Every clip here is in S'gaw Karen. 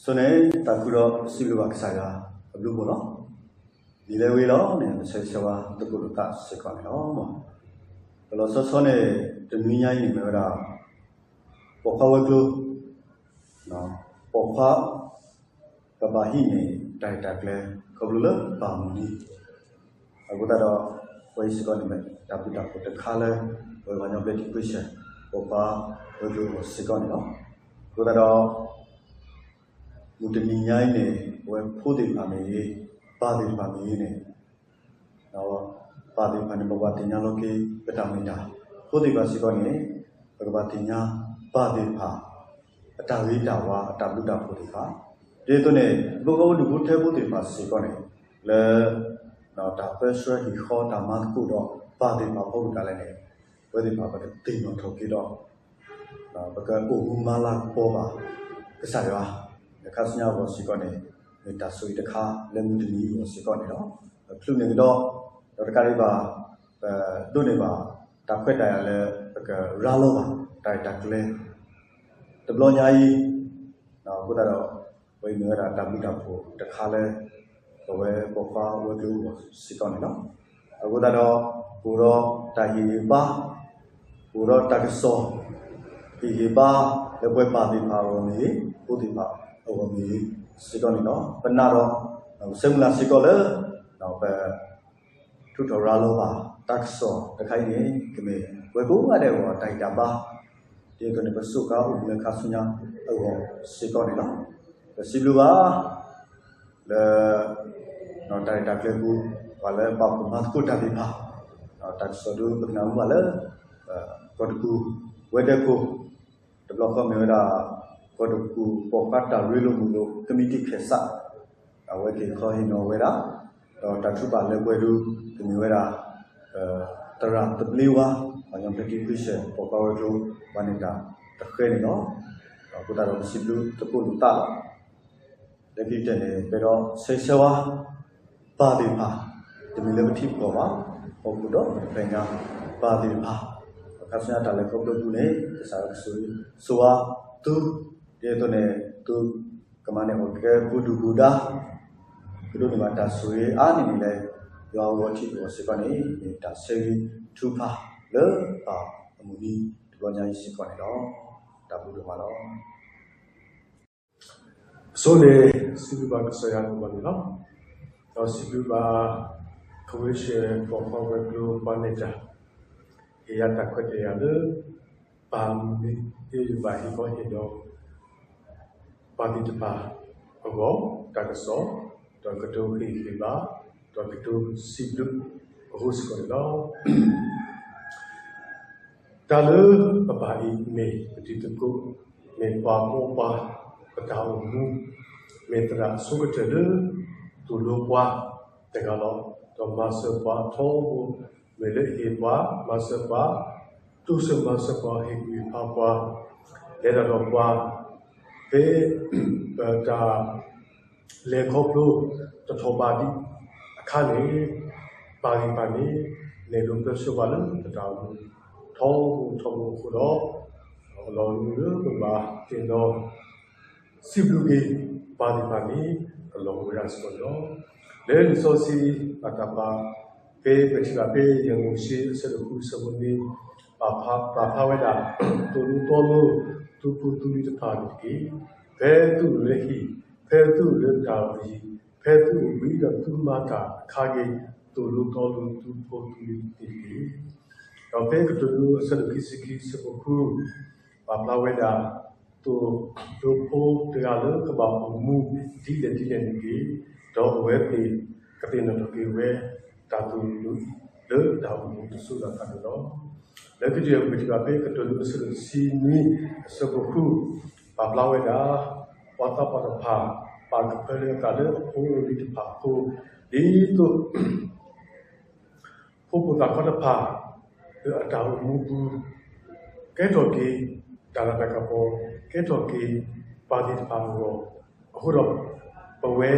ဆိန့ၣ် သးခုဒီးစံးဘျုးဘၣ်ကစၢ်ယွၤအဘျုးအဖှိၣ်လီၤ. ဒ်လဲၣ်ဝဲလီၤန့ၣ် ပဆၢဂ့ၤဆၢဝါသကိးလိာ်သးစ့ၢ်ကီးန့ၣ်လီၤ. ပလီၤဆီဆီန့ၣ် တနွံညါအံၤန့ၣ်မ့ၢ်ဝဲဒၣ် ပိာ်ခွါဝဲၤကျိၤ ပိာ်ခွါ ပဘၣ်ဟံးန့ၢ်တၢ်ရဲၣ်တၢ်ကျဲၤ ခီဖျိလၢပၢ်မုၢ်နံၤ အဃိသတးဒီး ပဝဲအံၤစ့ၢ်ကီးန့ၣ်မ့ၢ်တၢ်ဘျုးတၢ်ဖှိၣ်တခါလၢ ပဝဲပှၤကညီဘျၢထံခရံာ်စၢၣ် ပိာ်ခွါဝဲၤကျိၤအဂီၢ်စ့ၢ်ကီးန့ၣ်လီၤ. အဃိသတးဒီး မုၢ်တနံၤညါအံၤန့ၣ် ပဝဲဖိသ့ၣ်တဖၣ်မ့ၢ်ဂ့ၤ, ပၢ်သ့ၣ်တဖၣ်မ့ၢ်ဂ့ၤန့ၣ် ပၢ်သ့ၣ်တဖၣ်န့ၣ် ပဘၣ်သ့ၣ်ညါလီၤက့ၤပတၢ်မ့ၢ်တၢ်, ဖိသ့ၣ်တဖၣ်စ့ၢ်ကီးန့ၣ် ပကဘၣ်သ့ၣ်ညါပၢ်သ့ၣ်တဖၣ် အတၢ်ဂ့ၤတၢ်ဝါ အတၢ်ဘျုးတၢ်ဖှိၣ်သ့ၣ်တဖၣ်, ဒ်သိးန့ၣ် ပကအိၣ်ဒူၣ်ဖိထၢဖိသ့ၣ်တဖၣ်စ့ၢ်ကီးန့ၣ် လၢ တၢ်ပၢဆှၢဟံၣ်ဃီတၢ်မၤသကိးဒီးပၢ်သ့ၣ်တဖၣ်အဖီခိၣ်ဒၣ်လဲာ်န့ၣ် ပဝဲသ့ၣ်တဖၣ်ပကသ့ၣ်နီၣ်ထီၣ်က့ၤဒီး ပကအိၣ်မူမၤလၤကပီၤဘၣ်ကစၢ်ယွၤ, လၢခါဆူညါအဂီၢ်စ့ၢ်ကီးန့ၣ် မ့ၢ်တၢ်ဆိၣ်ဂ့ၤတခါလၢမုၢ်တနံၤအဂီၢ်စ့ၢ်ကီးန့ၣ်လီၤ. ချုးန့ၢ်ကဒီး ဒီးတကးဒံးဘၣ် ပဒိးန့ၢ်ဘၣ် တၢ်ခွဲးတၢ်ယာ်လၢ ပကရၤလီၤဘၣ် တၢ်ရဲၣ်တၢ်ကျဲၤ တဘျီညါအံၤ အဃိသတးဒီး ပမ့ၢ်ဝဲဒၣ်တၢ်ဘျုးတၢ်ဖှိၣ်တခါလၢ ပဝဲပိာ်ခွါဝဲၤကျိၤအဂီၢ်စ့ၢ်ကီးန့ၣ်လီၤ. အဃိသတးဒီး ပအိၣ်ဒီးတၢ်ဟ့ၣ်ဂံၢ်ဘါ, ပအိၣ်ဒီးတၢ်ကစီၣ် ဟ့ၣ်ဂံၢ်ဘါ လၢပဝဲပၢ်သ့ၣ်တဖၣ်အဂီၢ်မ့ၢ်ဂ့ၤ, ဖိသ့ၣ်တဖၣ်အဂီၢ်မ့ၢ်ဂ့ၤ စ့ၢ်ကီးန့ၣ်လီၤ. ပနာ်ဒီး ပဆၢမုၢ်လၢ်စ့ၢ်ကီးလၢ ပ ထုးထီၣ်ရၤလီၤဘၣ် တၢ်ကစီၣ်တခါအံၤန့ၣ် ကမ့ၢ်ပှၤကိးဂၤဒဲးအဂီၢ်တၢ်ဂံၢ်တၢ်ဘါ, ဒ်သိးန့ၣ် ပစိာ်ဃာ်အိၣ်မူလၢခါဆူညါအဂီၢ်စ့ၢ်ကီးန့ၣ်လီၤ. ပစံးဘျုးဘၣ် လၢ တၢ်ရဲၣ်တၢ်ကျဲၤပူၤ ပှၤလၢဘၣ်ဖှီၣ်မၤသကိးတၢ်သ့ၣ်တဖၣ်, တၢ်ကစီၣ်ဒုးပကနၣ်မူဘၣ်လၢ ကီၢ်တကူၣ် ဝဲၤဒၢးခိၣ် တဘျီဃီမ့ၢ်ဝဲဒၣ် ကီၢ်တကူၣ်ပိာ်ခွါတၢ်ရ့လိာ်မုာ်လိာ် ကမံးတံာ်ခၢၣ်စး အဝဲသ့ၣ်ခီဟ့ၣ်နီၤဝဲဒၣ်, ဒီးတၢ်ထုကဖၣ်လၢပှဲၤဒုး ကမ့ၢ်ဝဲဒၣ် သရၣ်သဘျ့ဝါ ပှၤကညီဘျၢထံခရံာ်စၢၣ် ပိာ်ခွါဝဲၤကျိၤ ပှၤန့ၢ်တၢ်တဃဲန့ၣ်လီၤ. အဃိသတးဒီးပစံးဘျုးသကိးလိာ်သးလီၤ. လၢခံကတၢၢ်န့ၣ် ပအဲၣ်ဒိးဆၢဂ့ၤဆၢဝါ ပၢ်သ့ၣ်တဖၣ် တမ့ၢ်လၢပထံပကီၢ်ဘၣ်, ဟီၣ်ခိၣ်ဒီဖျၢၣ်ညါ ပၢ်သ့ၣ်တဖၣ် ခါဆူညါတၢ်လဲၤခီဖျိပူၤန့ၣ် ကစၢ်ယွၤကဆိၣ်ဂ့ၤဆိၣ်ဝါသု, ဒ်သိးန့ၣ် သုကမၤန့ၢ်အီၣ်ကဲပူၤဒုၣ်ပူၤဒါ ကဒိးန့ၢ်ဘၣ်တၢ်ဆိၣ်ဂ့ၤအါန့ၢ်န့ၣ်လၢ ယွၤအဂီၢ်ထံးအဂီၢ်စ့ၢ်ကီးန့ၣ် မ့ၢ်တၢ်ဆၢဂ့ၤထုကဖၣ်လၢပၢ်အမုၢ်နံၤတဘျီညါအံၤစ့ၢ်ကီးန့ၣ်လီၤ. တၢ်ဘျုးဒိၣ်မးလီၤ. အဆိန့ၣ် စံးဘျုးဘၣ်ကစၢ်ယွၤဒိၣ်မးန့ၣ်လီၤ. ဒီးစံးဘျုးဘၣ် ခဝ့ၡၢၣ် ပိာ်ခွါဝဲၤကျိၤပှၤနဲၣ်တၢ် ဟ့ၣ်ယၤတၢ်ခွဲးတၢ်ယာ်လၢ ပၢ်မုၢ်နံၤ ယဘၣ်ဟ့ၣ်ခီဟ့ၣ်နီၤ ပၢ်သ့ၣ်တဖၣ်အဂီၢ် တၢ်ကစီၣ် ဒီးကတိၤဟ့ၣ်ဂံၢ်ဘါ ဒီးကတိၤစံးဘျုးအဃိစ့ၢ်ကီးန့ၣ်လီၤ. တၢ်လၢပဘၣ်အံၤမ့ၢ်ပတံၤသကိး မ့ၢ်ပှၤဘိးပှၤ ပတၢ်အိၣ်မူ မ့ၢ်သရၣ်အဆိကတၢၢ်လၢ သိၣ်လိပှၤတဂၤလီၤ. ဒီးမၤစၢၤပှၤထီဘိ မ့ၢ်လၢဟ့ၣ်ပှၤ မၤစၢၤပှၤ တိစၢၤမၤစၢၤပှၤ ဟ့ၣ်ကူၣ်ဟ့ၣ်ဖးပှၤ လဲၤတၢ်ဒီးပှၤ ဖဲ ပတၢ် လဲၤခီဖျိတထီၣ်ဘးဒံးအခါန့ၣ် ပၢ်ဂံၢ်ပၢ်န့ၣ် လဲၤဒိးပၢဆှၢပှၤလၢပတၢ်အိၣ်မူ ထီဘိထီဘိအဃိဒီး အလီၢ်အိၣ်လၢပဘၣ်သ့ၣ်နီၣ် စံးဘျုးက့ၤပၢ်သ့ၣ်တဖၣ်န့ၣ် ကလီၤဝဲဒၣ်စ့ၢ်ကီးန့ၣ်လီၤ. လၢလံာ်စီဆှံ အတၢ်ပာ် ဖဲပထံၣ်ဘၣ်ဖဲ ယဲၢ်မိၤၡ့ အဆၢဒိၣ်ဃု အဆၢဖိနွံ ပာ်ဖျါဝဲဒၣ် သိၣ်လိသီလိ သုဖိသုလံၤတဖၣ်န့ၣ်တက့ၢ်. ဖဲသုအိၣ်လၢဟံၣ်, ဖဲသုအိၣ်လၢတၢ်အိၣ်ယံၤ, ဖဲသုအိၣ်ဘှံးဒီးသုမၤတၢ်အခါဂ့ၤ, သိၣ်လိသီလိသုဖိသုလံၤန့ၣ်တက့ၢ်. ဒီးဖဲကတိၤဒိ အဆၢဒိၣ်ခံဆံခံ အဆၢဖိဃု ပာ်ဖျါဝဲဒၣ် သိၣ်လိဖိတဂၤလၢကဘၣ်အိၣ်မူဒ်လဲၣ်ဒ်လဲၣ်န့ၣ်တက့ၢ်. ဒီးအဝဲသ့ၣ်ကသ့ၣ်နီၣ်ထီၣ်က့ၤဝဲ တၢ်သိၣ်လိအံၤလၢတၢ်အိၣ်မူတစိၤလၢ်ဖးဒိၣ်လီၤ. လၢခံကတၢၢ် ပထံၣ်ဘၣ်ဖဲကတိၤဒိ အဆၢဒိၣ်တဆံနွံ အဆၢဖိဃု ပာ်ဖျါဝဲဒၣ် ပှၤသးပှၢ်တဖၣ် ပာ်ကဖၢလၢအသးလၢအဖိအလံၤတဖၣ်အဃိ ဒ်သိး ဖိဖိသၣ်ခီတဖၣ် လၢအတၢ်အိၣ်မူပူၤ ကဲထီၣ်က့ၤ တၢ်လၤတၢ်ကပီၤ ကဲထီၣ်က့ၤ ပၢ်သ့ၣ်တဖၣ်အဂီၢ် အဃိဒီး ပဝဲ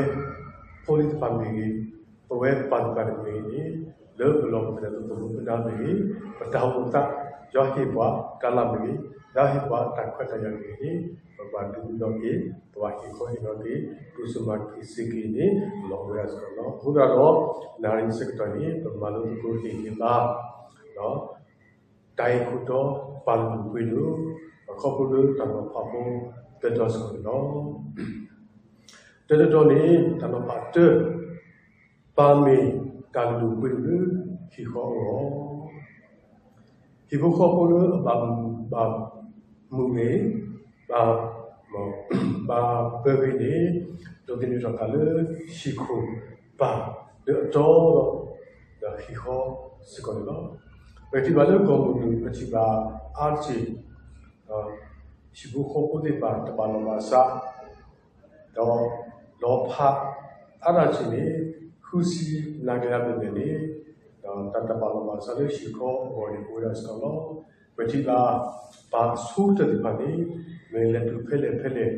ဖိလံၤတဖၣ်မ့ၢ်ဂ့ၤ ပဝဲပၢ်သ့ၣ်တဖၣ်မ့ၢ်ဂ့ၤန့ၣ် လၢပလီၢ်ပကျဲ ပကမူပဒါမ့ၢ်ဂ့ၤ, ပတၢ်အိၣ်သး ယွၤဟ့ၣ်ပှၤတၢ်လၢ်မ့ၢ်ဂ့ၤ, ယွၤဟ့ၣ်ပှၤတၢ်ခွဲးတၢ်ယာ်မ့ၢ်ဂ့ၤန့ၣ် ပကဘၣ်ဒုးသ့ၣ်နီၣ်က့ၤ, ပဘၣ်ဟ့ၣ်ခီဟ့ၣ်နီၤက့ၤ, ဒိးစၢၤမၤက့ၤစ့ၢ်ကီးန့ၣ် လီၤဝဲဒၣ်စ့ၢ်ကီးလီၤ. အဃိသတးဒီး နၣ်ရံၣ်ဆၢကတီၢ်န့ၣ် ပမၤလိသကိးဟ့ၣ်ဂ့ၤဘၣ် တၢ်ဟ့ၣ်ခိၣ်တီပၢ်လုၢ်ဒိၣ်ပှ့ၤဒိၣ် အခီဖျိလၢတၢ်နီၤဖးဖိ သၢတီၤစ့ၢ်ကီးန့ၣ်လီၤ. တၢတတီၤန့ၣ် တၢ်နီၤဖးတၢ, ပၢ်မ့ၢ်တၢ်လုၢ်ဒိၣ်ပှ့ၤဒိၣ်လၢဟံၣ်ဃီအဂီၢ်, ဟံၣ်ဖိဃီဖိလၢအဘၣ်မုာ်ဂ့ၤ, ဘၣ် ဘၣ်ပၢၤဂ့ၤန့ၣ် ဒိးသန့ၤထီၣ်သးလၢဟံၣ်ခိၣ်ပၢ်လၢအတီဒီး ဒီးဟံၣ်ဃီစ့ၢ်ကီးန့ၣ်လီၤ. ပထံၣ်ဘၣ်လၢကီၢ်မုၢ်နုာ် ပထံၣ်ဘၣ်အါတက့ၢ် ဟံၣ်ဖိဃီဖိသ့ၣ်တဖၣ် တဘၣ်လီၢ်ဘၣ်စး ဒီးလီၤဖးအါတက့ၢ်န့ၣ် ဃုဆံနၤကလၢာ်အဘၢၣ်စၢၤန့ၣ် ဒီးတၢ်တဘၣ်လီၢ်ဘၣ်စးလၢဟံၣ်ဃီအဂီၢ်န့ၣ် အိၣ်ဝဲဒၣ်စ့ၢ်ကီးလီၤ. ပထံၣ်ဘၣ် ပၢ်အဆိကတၢၢ်သ့ၣ်တဖၣ်န့ၣ် မ့ၢ်လဲၤတုၤဖဲလဲၣ်ဖဲလဲၣ်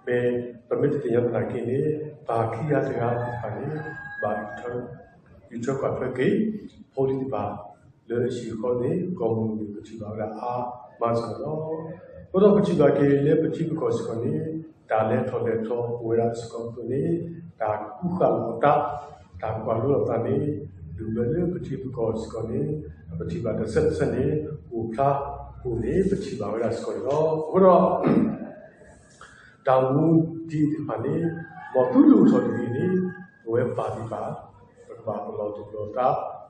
မ့ၢ်ပမ့ၢ်တသ့ၣ်ညါသနာ်က့န့ၣ် ပၢ်ခံဂၤတဂၤသ့ၣ်တဖၣ်န့ၣ် ဘၣ်အံးထွဲကွၢ်ထွဲက့ၤ ဖိလံၤသ့ၣ်တဖၣ် လၢဟံၣ်ဃီန့ၣ် ကီၢ်မုၢ်နုာ်ပထံၣ်ဘၣ်ဝဲဒၣ်အါမးစ့ၢ်ကီးလီၤ. အဃိဒီးပထံၣ်ဘၣ်က့ၤလၢပထံပကီၢ်စ့ၢ်ကီးန့ၣ် တၢ်လဲၤထီၣ်လဲၤထီအိၣ်ဝဲဒၣ်စ့ၢ်ကီးအသိးန့ၣ် တၢ်ကူၣ်ဃာ်လိာ်အသး တၢ်ကွၢ်လိအသးန့ၣ် ဒုးဝဲလၢပထံပကီၢ်စ့ၢ်ကီးန့ၣ် ပထံၣ်ဘၣ်တစဲးတစဲးန့ၣ် အိၣ်ဖျါအိၣ်န့ၣ် ပထံၣ်ဘၣ်ဝဲဒၣ်စ့ၢ်ကီးန့ၣ်လီၤ. အဃိဒီး တၢ်မူဒံးသ့ၣ်တဖၣ်န့ၣ် မ်သုဒိၣ်ထီၣ်တဂ့ၤန့ၣ် ပဝဲပၢ်သ့ၣ်တဖၣ် ပကဘၣ်ပလီၢ်သူၣ်ပလီၢ်သး ပက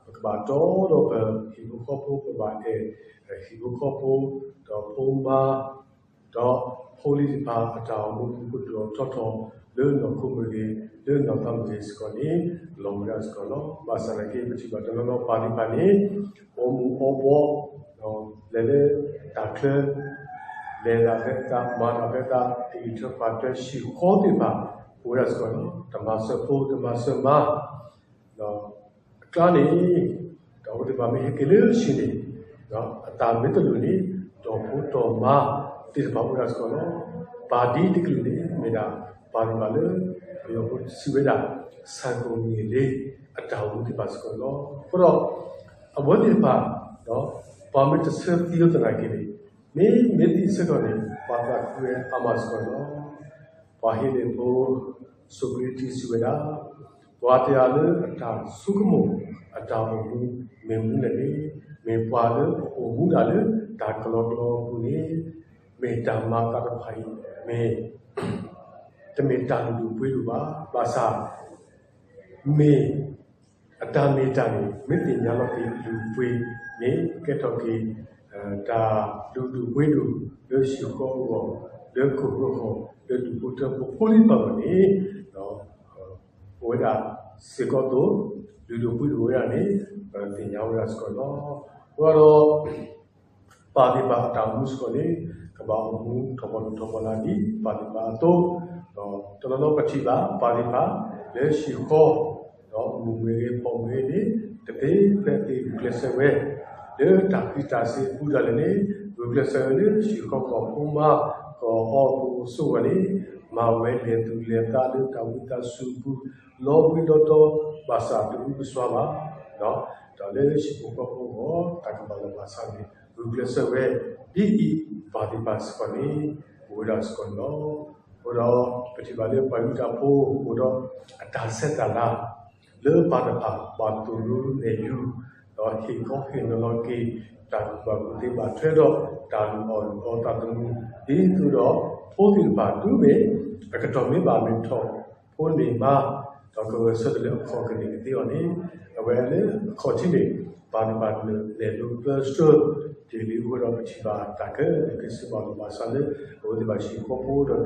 ဘၣ်တီဒီးပဟံၣ်ဖိဃီဖိ ပဘၣ်အဲၣ်ဟံၣ်ဖိဃီဖိ ဒီးဖိမါ ဒီးဖိလံၤသ့ၣ်တဖၣ်အတၢ်အိၣ်မူပူၤ ကဒိၣ်ထီၣ်ထီထီၣ် လၢနီၢ်ခိမ့ၢ်ဂ့ၤ လၢနီၢ်သးမ့ၢ်ဂ့ၤစ့ၢ်ကီးန့ၣ် လီၤဝဲဒၣ်စ့ၢ်ကီးလီၤ. ဘၣ်ဆၣ်သနာ်က့ ပထံၣ်ဘၣ်တနီၤနီၤပၢ်သ့ၣ်တဖၣ်န့ၣ် အီမူၤအီဘှီ လဲၤလၢတၢ်ချၢ လဲၤတၢ်ဖဲအသး မၤတၢ်ဖဲအသး တၢ်အံးထွဲကွၢ်ထွဲဟံၣ်ဃီသ့ၣ်တဖၣ် အိၣ်ဝဲဒၣ်စ့ၢ်ကီးလီၤ. တမၤစၢၤဖိ တမၤစၢၤမါ အကျါန့ၣ် တၢ်အိၣ်သ့ၣ်တဖၣ်မ့ၢ်ဟဲက့ၤလၢဟံၣ်န့ၣ် အသးမ့ၢ်တလိၣ်န့ၣ် တီၢ်ဖိတီၢ်မါသ့ၣ်တဖၣ်အိၣ်ဝဲဒၣ်စ့ၢ်ကီးလီၤ. ပၢ်ဒ်တကလုာ်န့ၣ် မ့ၢ်ဒၣ်ပၢ်သ့ၣ်တဖၣ်လၢ ပယီၤဖိစံးဝဲဒၣ် ဆန်ကိၣ်င့ၢ်လ့ အတၢ်အိၣ်မူသ့ၣ်တဖၣ်စ့ၢ်ကီးန့ၣ်လီၤ. အဃိဒီး အဝဲသ့ၣ်တဖၣ် ပှၤမ့ၢ်တဆၢသံအီၤသနာ်က့န့ၣ် မ့မ့ၢ်သံအဆၢကတီၢ်န့ၣ် ပှၤသးခုဝဲအါမးစ့ၢ်ကီးန့ၣ်လီၤ. ပှၤဟ့လ့ၣ်ဖိ စီၤကရံတံစံးဝဲဒၣ် ပှၤတဂၤလၢအတၢ်ဆိကမိၣ်အတၢ်အိၣ်မူမ့ၢ်မနုၤလဲၣ်န့ၣ် မ့ၢ်ပှၤလၢအအိၣ်မူဒၣ်လၢတၢ်ကလီကလီအပူၤန့ၣ် မ့ၢ်တၢ်မၤသးတဖၣ်အံၤ မ့ၢ် တမ့ၢ်တၢ်လုၢ်ဒိၣ်ပှ့ၤဒိၣ်ဘၣ်. ဘၣ်ဆၣ် မ့ၢ် အတၢ်မ့ၢ်တၢ်န့ၣ် မ့ၢ်သ့ၣ်ညါလီၤက့ၤအလုၢ်အပှ့ၤန့ၣ် ကဲထီၣ်က့ၤ တၢ်လုၢ်ဒိၣ်ပှ့ၤဒိၣ်လၢဟံၣ်ဃီအဂီၢ် လၢကီၢ်ပူၤအဂီၢ် လၢဒူၣ်ဖိထၢဖိ ဖိလံၤပၢ်အဂီၢ်န့ၣ် အိၣ်ဝဲဒၣ်စ့ၢ်ကီးအသိး လုၢ်ဒိၣ်ပှ့ၤဒိၣ်ဝဲဒၣ်န့ၣ် ပသ့ၣ်ညါဝဲဒၣ်စ့ၢ်ကီးန့ၣ်လီၤ. အဃိဒီး ပၢ်သ့ၣ်တဖၣ်အတၢ်အိၣ်မူစ့ၢ်ကီးန့ၣ် ကဘၣ်အိၣ်မူထီၣ်ပှီၢ်လိၤထီၣ်ပှီၢ်လၢ်ဒ်ပၢ်သ့ၣ်တဖၣ်အသိး, ဒီးတနီၤနီၤပထံၣ်ဘၣ်ပၢ်သ့ၣ်တဖၣ် လၢဟံၣ်ဃီ ဒီးမုၢ်မ့ၢ်ဂ့ၤဖီမ့ၢ်ဂ့ၤန့ၣ် တသ့ဖဲအသ့ဂုာ်ကျဲးစၢးဝဲ လၢတၢ်ဃံးတၢ်စ့ၤအပူၤဒၣ်လဲာ်န့ၣ် ဂုာ်ကျဲးစၢးဝဲလၢဟံၣ်ဃီကီၢ်ဖိမါ ကီၢ်အီၣ်ကီၢ်အိၣ်ဆိးဝဲန့ၣ် မၤဝဲလဲၤသူၣ်လဲၤသးလၢတၢ်ဝံသးစူၤအပူၤ လီၤဘှံးလီၤတီၤ ဘၣ်ဆၣ်တအုကစွါဘၣ် ဒီးလၢဟံၣ်ဖိဃီဖိအဂီၢ် တၢ်ကမၣ်လီၤဘၣ်ဆၣ်န့ၣ် ဂုာ်ကျဲးစၢးဝဲ ဒ်အံၤ ပၢ်သ့ၣ်တဖၣ်စ့ၢ်ကီးန့ၣ် အိၣ်ဝဲဒၣ်စ့ၢ်ကီးန့ၣ်လီၤ. အဃိဒီး ပထံၣ်ဘၣ်လၢပှၤယူဒၤဖိအိၣ်ဒီးအတၢ်ဆဲးတၢ်လၤ လၢပၢ်တဖၣ် ပှၤသိၣ်လိနဲၣ်ယုၤ ဒီးဟ့ၣ်ခီဟ့ၣ်နီၤလီၤက့ၤ တၢ်ကူၣ်ဘၣ်ကူၣ်သ့ဘၣ်ထွဲဒီး တၢ်လုၢ်အီၣ်လုၢ်အီသးသမူ ဒ်သိးဒီး ဖိသ့ၣ်တဖၣ်တုၤမ့ၢ် အကတီၢ်မ့ၢ်ဘၣ်မ့ၢ်ထီၣ် ဖိန့ၢ်မါ ဒီးကဂဲၤဆၢထၢၣ်လၢအခီၣ်ကန့ၢ်ကသ့အီၤန့ၣ် အဝဲလၢအခီၣ်ထံးန့ၣ် ပၢ်န့ၣ်ဘၣ်လဲၤလိာ်ပျၢၤဆှၢ တ့ၢ်လံအဃိဒီးပထံၣ်ဘၣ်တၢ်ခဲလၢာ်က့ၤစ့ၢ်ကီးလီၤဘၣ်ဆၣ်လၢ အဝဲသ့ၣ်ဘၣ်ဟံၣ်ဃီဖိဒီးဒူၣ်ဖိထၢဖိသ့ၣ်တ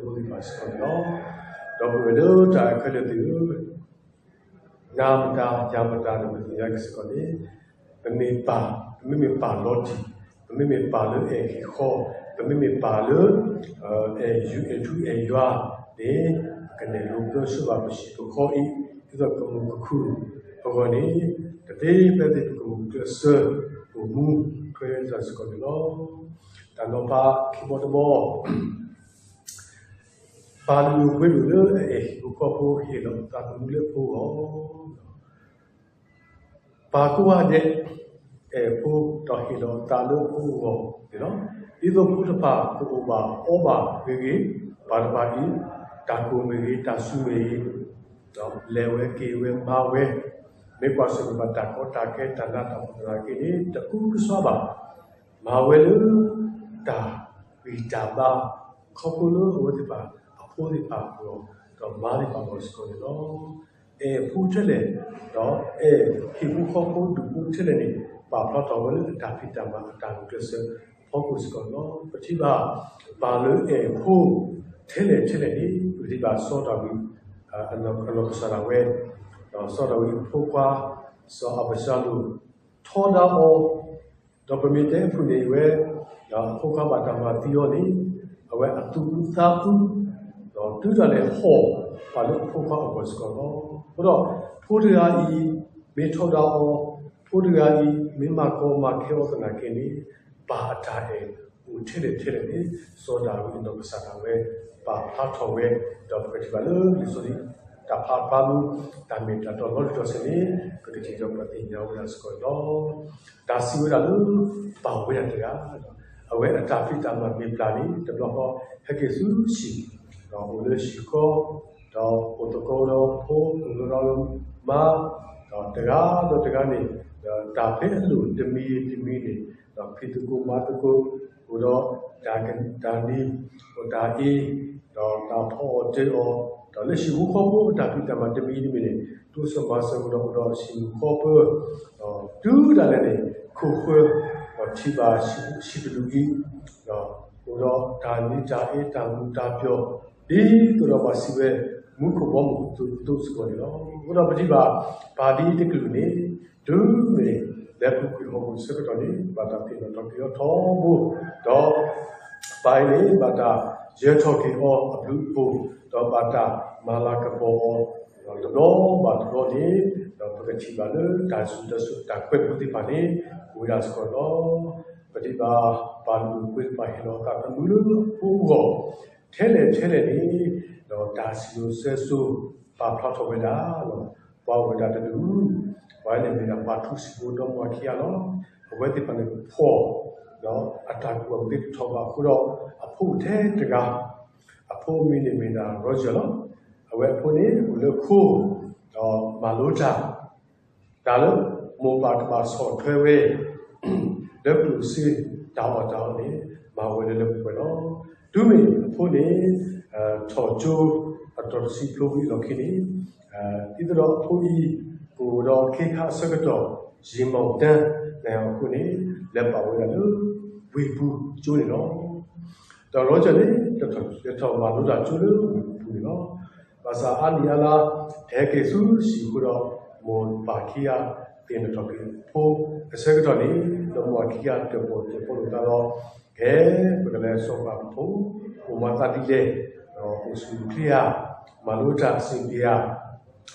ဖၣ်စ့ၢ်ကီးန့ၣ်လီၤ. ဒီပုၢ်ဝဲၢ်လၢတၢ်အဲၣ်ခဲလၢာ်သ့ၣ်ဧၢ နၤမတၤ ယၤမတၤန့ၣ် ပသ့ၣ်ညါက့ၤစ့ၢ်ကီးန့ၣ် ပမ့ၢ်ပၢ် ပမ့မ့ၢ်ပၢ်လီၤတံၢ် ပမ့မ့ၢ်ပၢ်လၢအဲၣ်ဟံၣ်ဃီ ပမ့မ့ၢ်ပၢ်လၢ အဲၣ်ယူၢ်အဲၣ်ထူအဲၣ်ယွၤန့ၣ် ပကနဲၣ်လိာ်ပျၢၤဆှၢဘၣ်ပဟံၣ်ပဃီအံၤ ဒ်သိးကမူၣ်ကခုၣ်အဂီၢ်န့ၣ် တသ့ဖဲသ့ၣ်ပကဂုာ်ကျဲးစၢး အိၣ်မူထွဲဒၣ်စ့ၢ်ကီးန့ၣ်လီၤ. တၢ်နီၤဖးခံဘီတဘီ ပၢ်လုၢ်ဒိၣ်ပှ့ၤဒိၣ်လၢအအဲၣ်ဟံၣ်ဖိဃီဖိ ဟ့ၣ်လီၤအသးသမူလၢဖိအဂီၢ်, ပၢ်ကိးဂၤဒဲး အဲၣ်ဖိဒီးဟ့ၣ်လီၤအသးလၢအဖိအဂီၢ်န့ၣ်လီၤ. ဒ်သိးဖိတဖၣ်ကအိၣ်ဘၣ်အီဘၣ်ဂ့ၤဂ့ၤ, ပၢ်တဖၣ်အံၤ တၢ်ကိၢ်မ့ၢ်ဂ့ၤ, တၢ်စူၤမ့ၢ်ဂ့ၤ, လဲၤဝဲက့ၤဝဲမၤဝဲ, မ့ၢ်ကွၢ်ဆၢၣ်မဲာ်ဘၣ်တၢ်ကီတၢ်ခဲ တၢ်နးတၢ်ဖှီၣ်သနာ်က့န့ၣ် တကူကစွါဘၣ်. မၤဝဲလၢ တၢ်ဂံၢ်တၢ်ဘါ ခီဖျိလၢအဝဲသ့ၣ်တဖၣ် အဖိသ့ၣ်တဖၣ်အဂီၢ် ဒီးမါသ့ၣ်တဖၣ်အဂီၢ်စ့ၢ်ကီးန့ၣ်လီၤ. အဲၣ်ဖိထဲလဲၣ်, ဒီးအဲၣ်ဟံၣ်ဖိဃီဖိဒူၣ်ဖိထဲလဲၣ်န့ၣ် ပာ်ဖျါထီၣ်ဝဲလၢအတၢ်ဖံးတၢ်မၤအတၢ်ဂုာ်ကျဲးစၢးအဖီခိၣ်စ့ၢ်ကီးန့ၣ်လီၤ. ပထံၣ်ဘၣ် ပၢ်လၢအဲၣ်ဖိထဲလဲၣ်ထဲလဲၣ်န့ၣ် ပထံၣ်ဘၣ်စီၤဒၤဝံး အနီၢ်ကစၢ်ဒၣ်ဝဲ, ဒီးစီၤဒၤဝံးအဖိခွါ စီၤအၤဘၡါလိၣ် ထီဒါအီၤ, ဒီးပမ့ၢ်တဲအဖုၣ်န့ၣ်ဝဲ အဖိခွါဘၣ်တၢ်မၤသံအီၤန့ၣ် အဝဲအသူၣ်အုးသးအုး, ဒီးတုၤဒၣ်လဲာ်ဟီၣ်ပာ်လၢအဖိခွါအဂီၢ်စ့ၢ်ကီးလီၤ. အဃိဒီး ဖိတဂၤအံၤ မ့ၢ်ထီဒါအီၤ, ဖိတဂၤအံၤ မ့ၢ်မၤကီမၤခဲအီၤသနာ်က့န့ၣ် ပၢ်အတၢ်အဲၣ်အိၣ်ထဲလဲၣ်ထဲလဲၣ်န့ၣ် စီၤဒၤဝံးအနီၢ်ကစၢ်ဒၣ်ဝဲ ပာ်ဖျါထီၣ်ဝဲ, ဒီးပကထံၣ်ဘၣ်လၢလံာ်စီဆှံ တၢ်ဖးဖျါမူ တၢ်မ့ၢ်တၢ်တီလီၤတံၢ်လီၤဆဲးန့ၣ် ပကထံၣ်ဒီးပသ့ၣ်ညါဝဲဒၣ်စ့ၢ်ကီးန့ၣ်လီၤ. တၢ်စံးဝဲဒၣ်လၢ ပၢ်ဝဲဒၣ်တဂၤ, အဝဲအတၢ်ဖံးတၢ်မၤမ့ၢ်ပျၢ်န့ၣ် တဘျီဃီ ဟဲက့ၤဆူဟံၣ်, ဒီးအိၣ်လၢဟံၣ်ဃီ, ဒီးအိၣ်သကိးဒီးဖိ အိၣ်သကိးဒီးမါ, ဒီးတဂၤဒီးတဂၤန့ၣ် ဒီးတၢ်ဖဲအလိၣ်တမံၤတမံၤန့ၣ် ဒီးဖံးသကိးမၤသကိး, အိၣ်ဒီးတၢ်နံၤ အိၣ်တၢ်အ့, ဒီးတၢ်ဖီအီၣ်တၢ်အီ, ဒီးလၢဟံၣ်ဖိဃီဖိအတၢ်ဖံးတၢ်မၤတမံၤတမံၤန့ၣ် တိစၢၤမၤစၢၤအိၣ်ဒီး အိၣ်ဒီးဟံၣ်မုၢ်ဃီပၢၤ, ဒီးတုၤဒၣ်လဲာ်န့ၣ် ခိၣ်ဃၢၤ, ဒီးထံၣ်ဘၣ်ဟံၣ်တဒူၣ်အံၤ, ဒီးအိၣ်ဒီးတၢ်နံၤတၢ်အ့ တၢ်မူၤတၢ်ပျီၤ, ဒ်သိးဒီးပှၤစံးဝဲ မူခိၣ်ဘီမုၢ်အသိးစ့ၢ်ကီးန့ၣ်လီၤ. အဃိဒီးပထံၣ်ဘၣ် ပၢ်ဒ်အံၤတကလုာ်န့ၣ် တုၤမ့ၢ်လဲၤပူၤကွံာ်ဟီၣ်ခိၣ်အဆၢကတီၢ်န့ၣ် ဘၣ်တၢ်သ့ၣ်နီၣ်ထီၣ်က့ၤအီၤထီဘိ, ဒီးပၢ်အံၤန့ၣ် ဘၣ်တၢ်ယၢၤထီၣ်က့ၤအီၤအဘျုးအဖှိၣ်, ဒီးဘၣ်တၢ်မၤလၤကပီၤအီၤ တဘျီဘၣ်တဘျီန့ၣ်, ဒီးပကထံၣ်ဘၣ်လၢတၢ်စံၣ်စိၤတဲစိၤအတၢ်ကွဲးပူၤသ့ၣ်တဖၣ်န့ၣ် အိၣ်ဝဲဒၣ်စ့ၢ်ကီးန့ၣ်လီၤ. ပထံၣ်ဘၣ် ပၢ်လုၢ်ဖိခွါတဖၣ်ဟ့ၣ်လီၤအသးသမူလၢအဖိအဂီၢ် ထဲလဲၣ်ထဲလဲၣ်န့ၣ်, ဒီးတၢ်စံၣ်စိၤတဲစိၤ ပာ်ဖျါထီၣ်ဝဲဒၣ် ပှၤအိၣ်ဝဲဒၣ်တဒူၣ်, ပှၤန့ၣ်မ့ၢ်ဒၣ်ပှၤထူစံာ်ဖိဒီမါဝၤခံဂၤလီၤ. အဝဲသ့ၣ်တဖၣ်န့ၣ်ဖှီၣ်, ဒီးအတၢ်ကူၣ်ဘၣ်ကူၣ်သ့တထီၣ်ဘၣ်အဃိဒီး အဖိအိၣ်ထဲတဂၤ, အဖိအမံၤန့ၣ်မ့ၢ်ဒၣ် Roger လီၤ. အဝဲအဖိန့ၣ်အိၣ်လၢခိ, ဒီးမၤလိတၢ် တၢ်လၢမိၢ်ပၢ်ကဘၣ်ဆီၣ်ထွဲဝဲ လၢကျိၣ်စ့တၢ်အီၣ်တၢ်အီန့ၣ် မၤဝဲလၢလၢပှဲၤပှဲၤလီၤ. တုၤမ့ၢ်အဖိန့ၣ် ထီၣ်ကၠိအတီၢ်တဆံဖျိဝံၤအလီၢ်ခံန့ၣ်, ဒ်သိးဒီးအဖိအံၤ ကအိၣ်ဒီးအခ့အခါအဆၢကတီၢ် ယံာ်မီၣ်တၢ် နၢ်ဟူအဃိန့ၣ် လဲၤပာ်ဝဲဒၣ်လၢ ဝ့ၢ်ပူၤကၠိန့ၣ်လီၤ. ဒီး Roger န့ၣ် လဲၤထီၣ်မၤလိတၢ်ကၠိလၢဝ့ၢ်ပူၤန့ၣ်လီၤ. ဘၣ်ဆၣ်အါနံၣ်အါလါ ဟဲက့ၤဆူဟံၣ်အဃိဒီး မိၢ်ပၢ်ခံဂၤသ့ၣ်နီၣ်ထီၣ်က့ၤအဖိအဆၢကတီၢ်န့ၣ် ဒီးမိၢ်ပၢ်ခံဂၤတၢၣ်ပီၣ်တၢၣ်ပီလိာ်သးဒီး ကဲ ပကလဲၤစိာ်ဃာ်ပဖိ အိၣ်မၤသးဒ်လဲၣ်, ဒီးအိၣ်ဆူၣ်အိၣ်ချ့ဧါ, မၤလိတၢ်အဆင်ပြေဧါ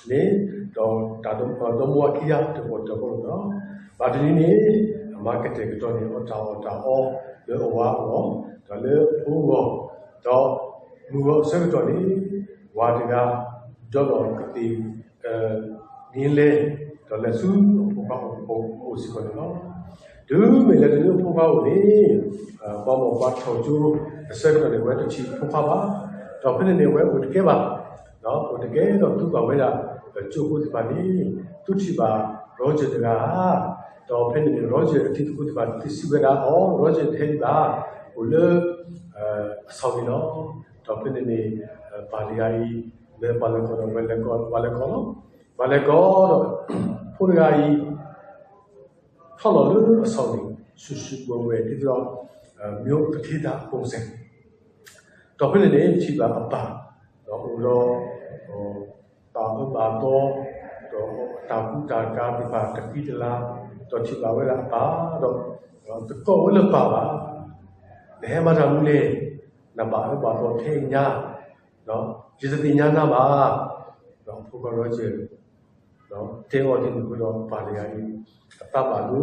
န့ၣ်, ဒီးတၢ်ဒီမိၢ်ပၢ်ခံဂၤ တၢၣ်ပီၣ်တၢၣ်ပီလိာ်သးလီၤ. ဘၣ်တနံၤန့ၣ် အမၤကတဲာ်ကတီၤန့ၢ်အီၤတၢ်အီၣ်တၢ်အီ လၢအဝၤအဂီၢ် ဒီးလၢအဖိအဂီၢ်, ဒီးမုၢ်ဂီၤအဆၢကတီၢ်န့ၣ် ဝၤတဂၤ ဒီးလီၤကသ့ၣ် နံၤလဲၣ်, ဒီးလဲၤဆူအဖိခွါအိၣ်စ့ၢ်ကီးန့ၣ်လီၤ. တုၤမ့ၢ်လဲၤတုၤလၢအဖိခွါအိၣ်န့ၣ် ပှၤမိၢ်ပှၤထီၣ်ကၠိအဆၢကတီၢ်န့ၣ် အဝဲတထံၣ်အဖိခွါဘၣ်, ဒီးဖဲန့ၣ်န့ၣ် အဝဲအိၣ်တကဲဘၣ်, အိၣ်တကဲဒီးသူကွၢ်ဝဲဒၣ် ကၠိဖိသ့ၣ်တဖၣ်န့ၣ် သူထံၣ်ဘၣ် Roger တဂၤဧါ, ဒီးဖဲန့ၣ်န့ၣ် Roger အတံၤသကိးသ့ၣ်တဖၣ်သံကွၢ်ဝဲဒၣ်အီၤ Roger တဟဲဒံးဘၣ်, အိၣ်လၢ အဆီၣ်န့ၣ်လီၤ. ဒီးဖဲန့ၣ်န့ၣ် ပၢ်တဂၤအံၤ မ့ၢ်ပှၤလဲၤကိးဒီး ဝဲလဲၤကိး ပှၤလဲၤကိးလီၤ. ပှၤလဲၤကိးဒီး ဖိတဂၤအံၤ ထီၣ်လီၤလၢအဆီၣ်န့ၣ် ဆူၣ်ဆူၣ်ဝဲဝဲ ဒ်သိးဒီး မျိုးကထီသးအပူၤစ့ၢ်, ဒီးဖဲန့ၣ်န့ၣ် ထံၣ်ဘၣ်အပၢ် ဒီးအိၣ်ဒီး ဘၣ်အၢဘၣ်သီ ဒီးအတၢ်ကူတၢ်ကၤသ့ၣ်တဖၣ်တဖံးတလၤ, ဒီးထံၣ်ဘၣ်ဝဲဒၣ်အပၢ်ဒီး တကိးဝဲလၢပၢ်ဘၣ်, နဟဲမၤတၢ်မနုၤလဲၣ်, နဘၣ်အၢဘၣ်သီထဲအံၤညါ, ယတသ့ၣ်ညါနၤဘၣ်, ဒီးအဖိခွါ Roger တဲအီၤဒ်န့ၣ်အဃိဒီး ပၢ်တဂၤအံၤ အသးဘၣ်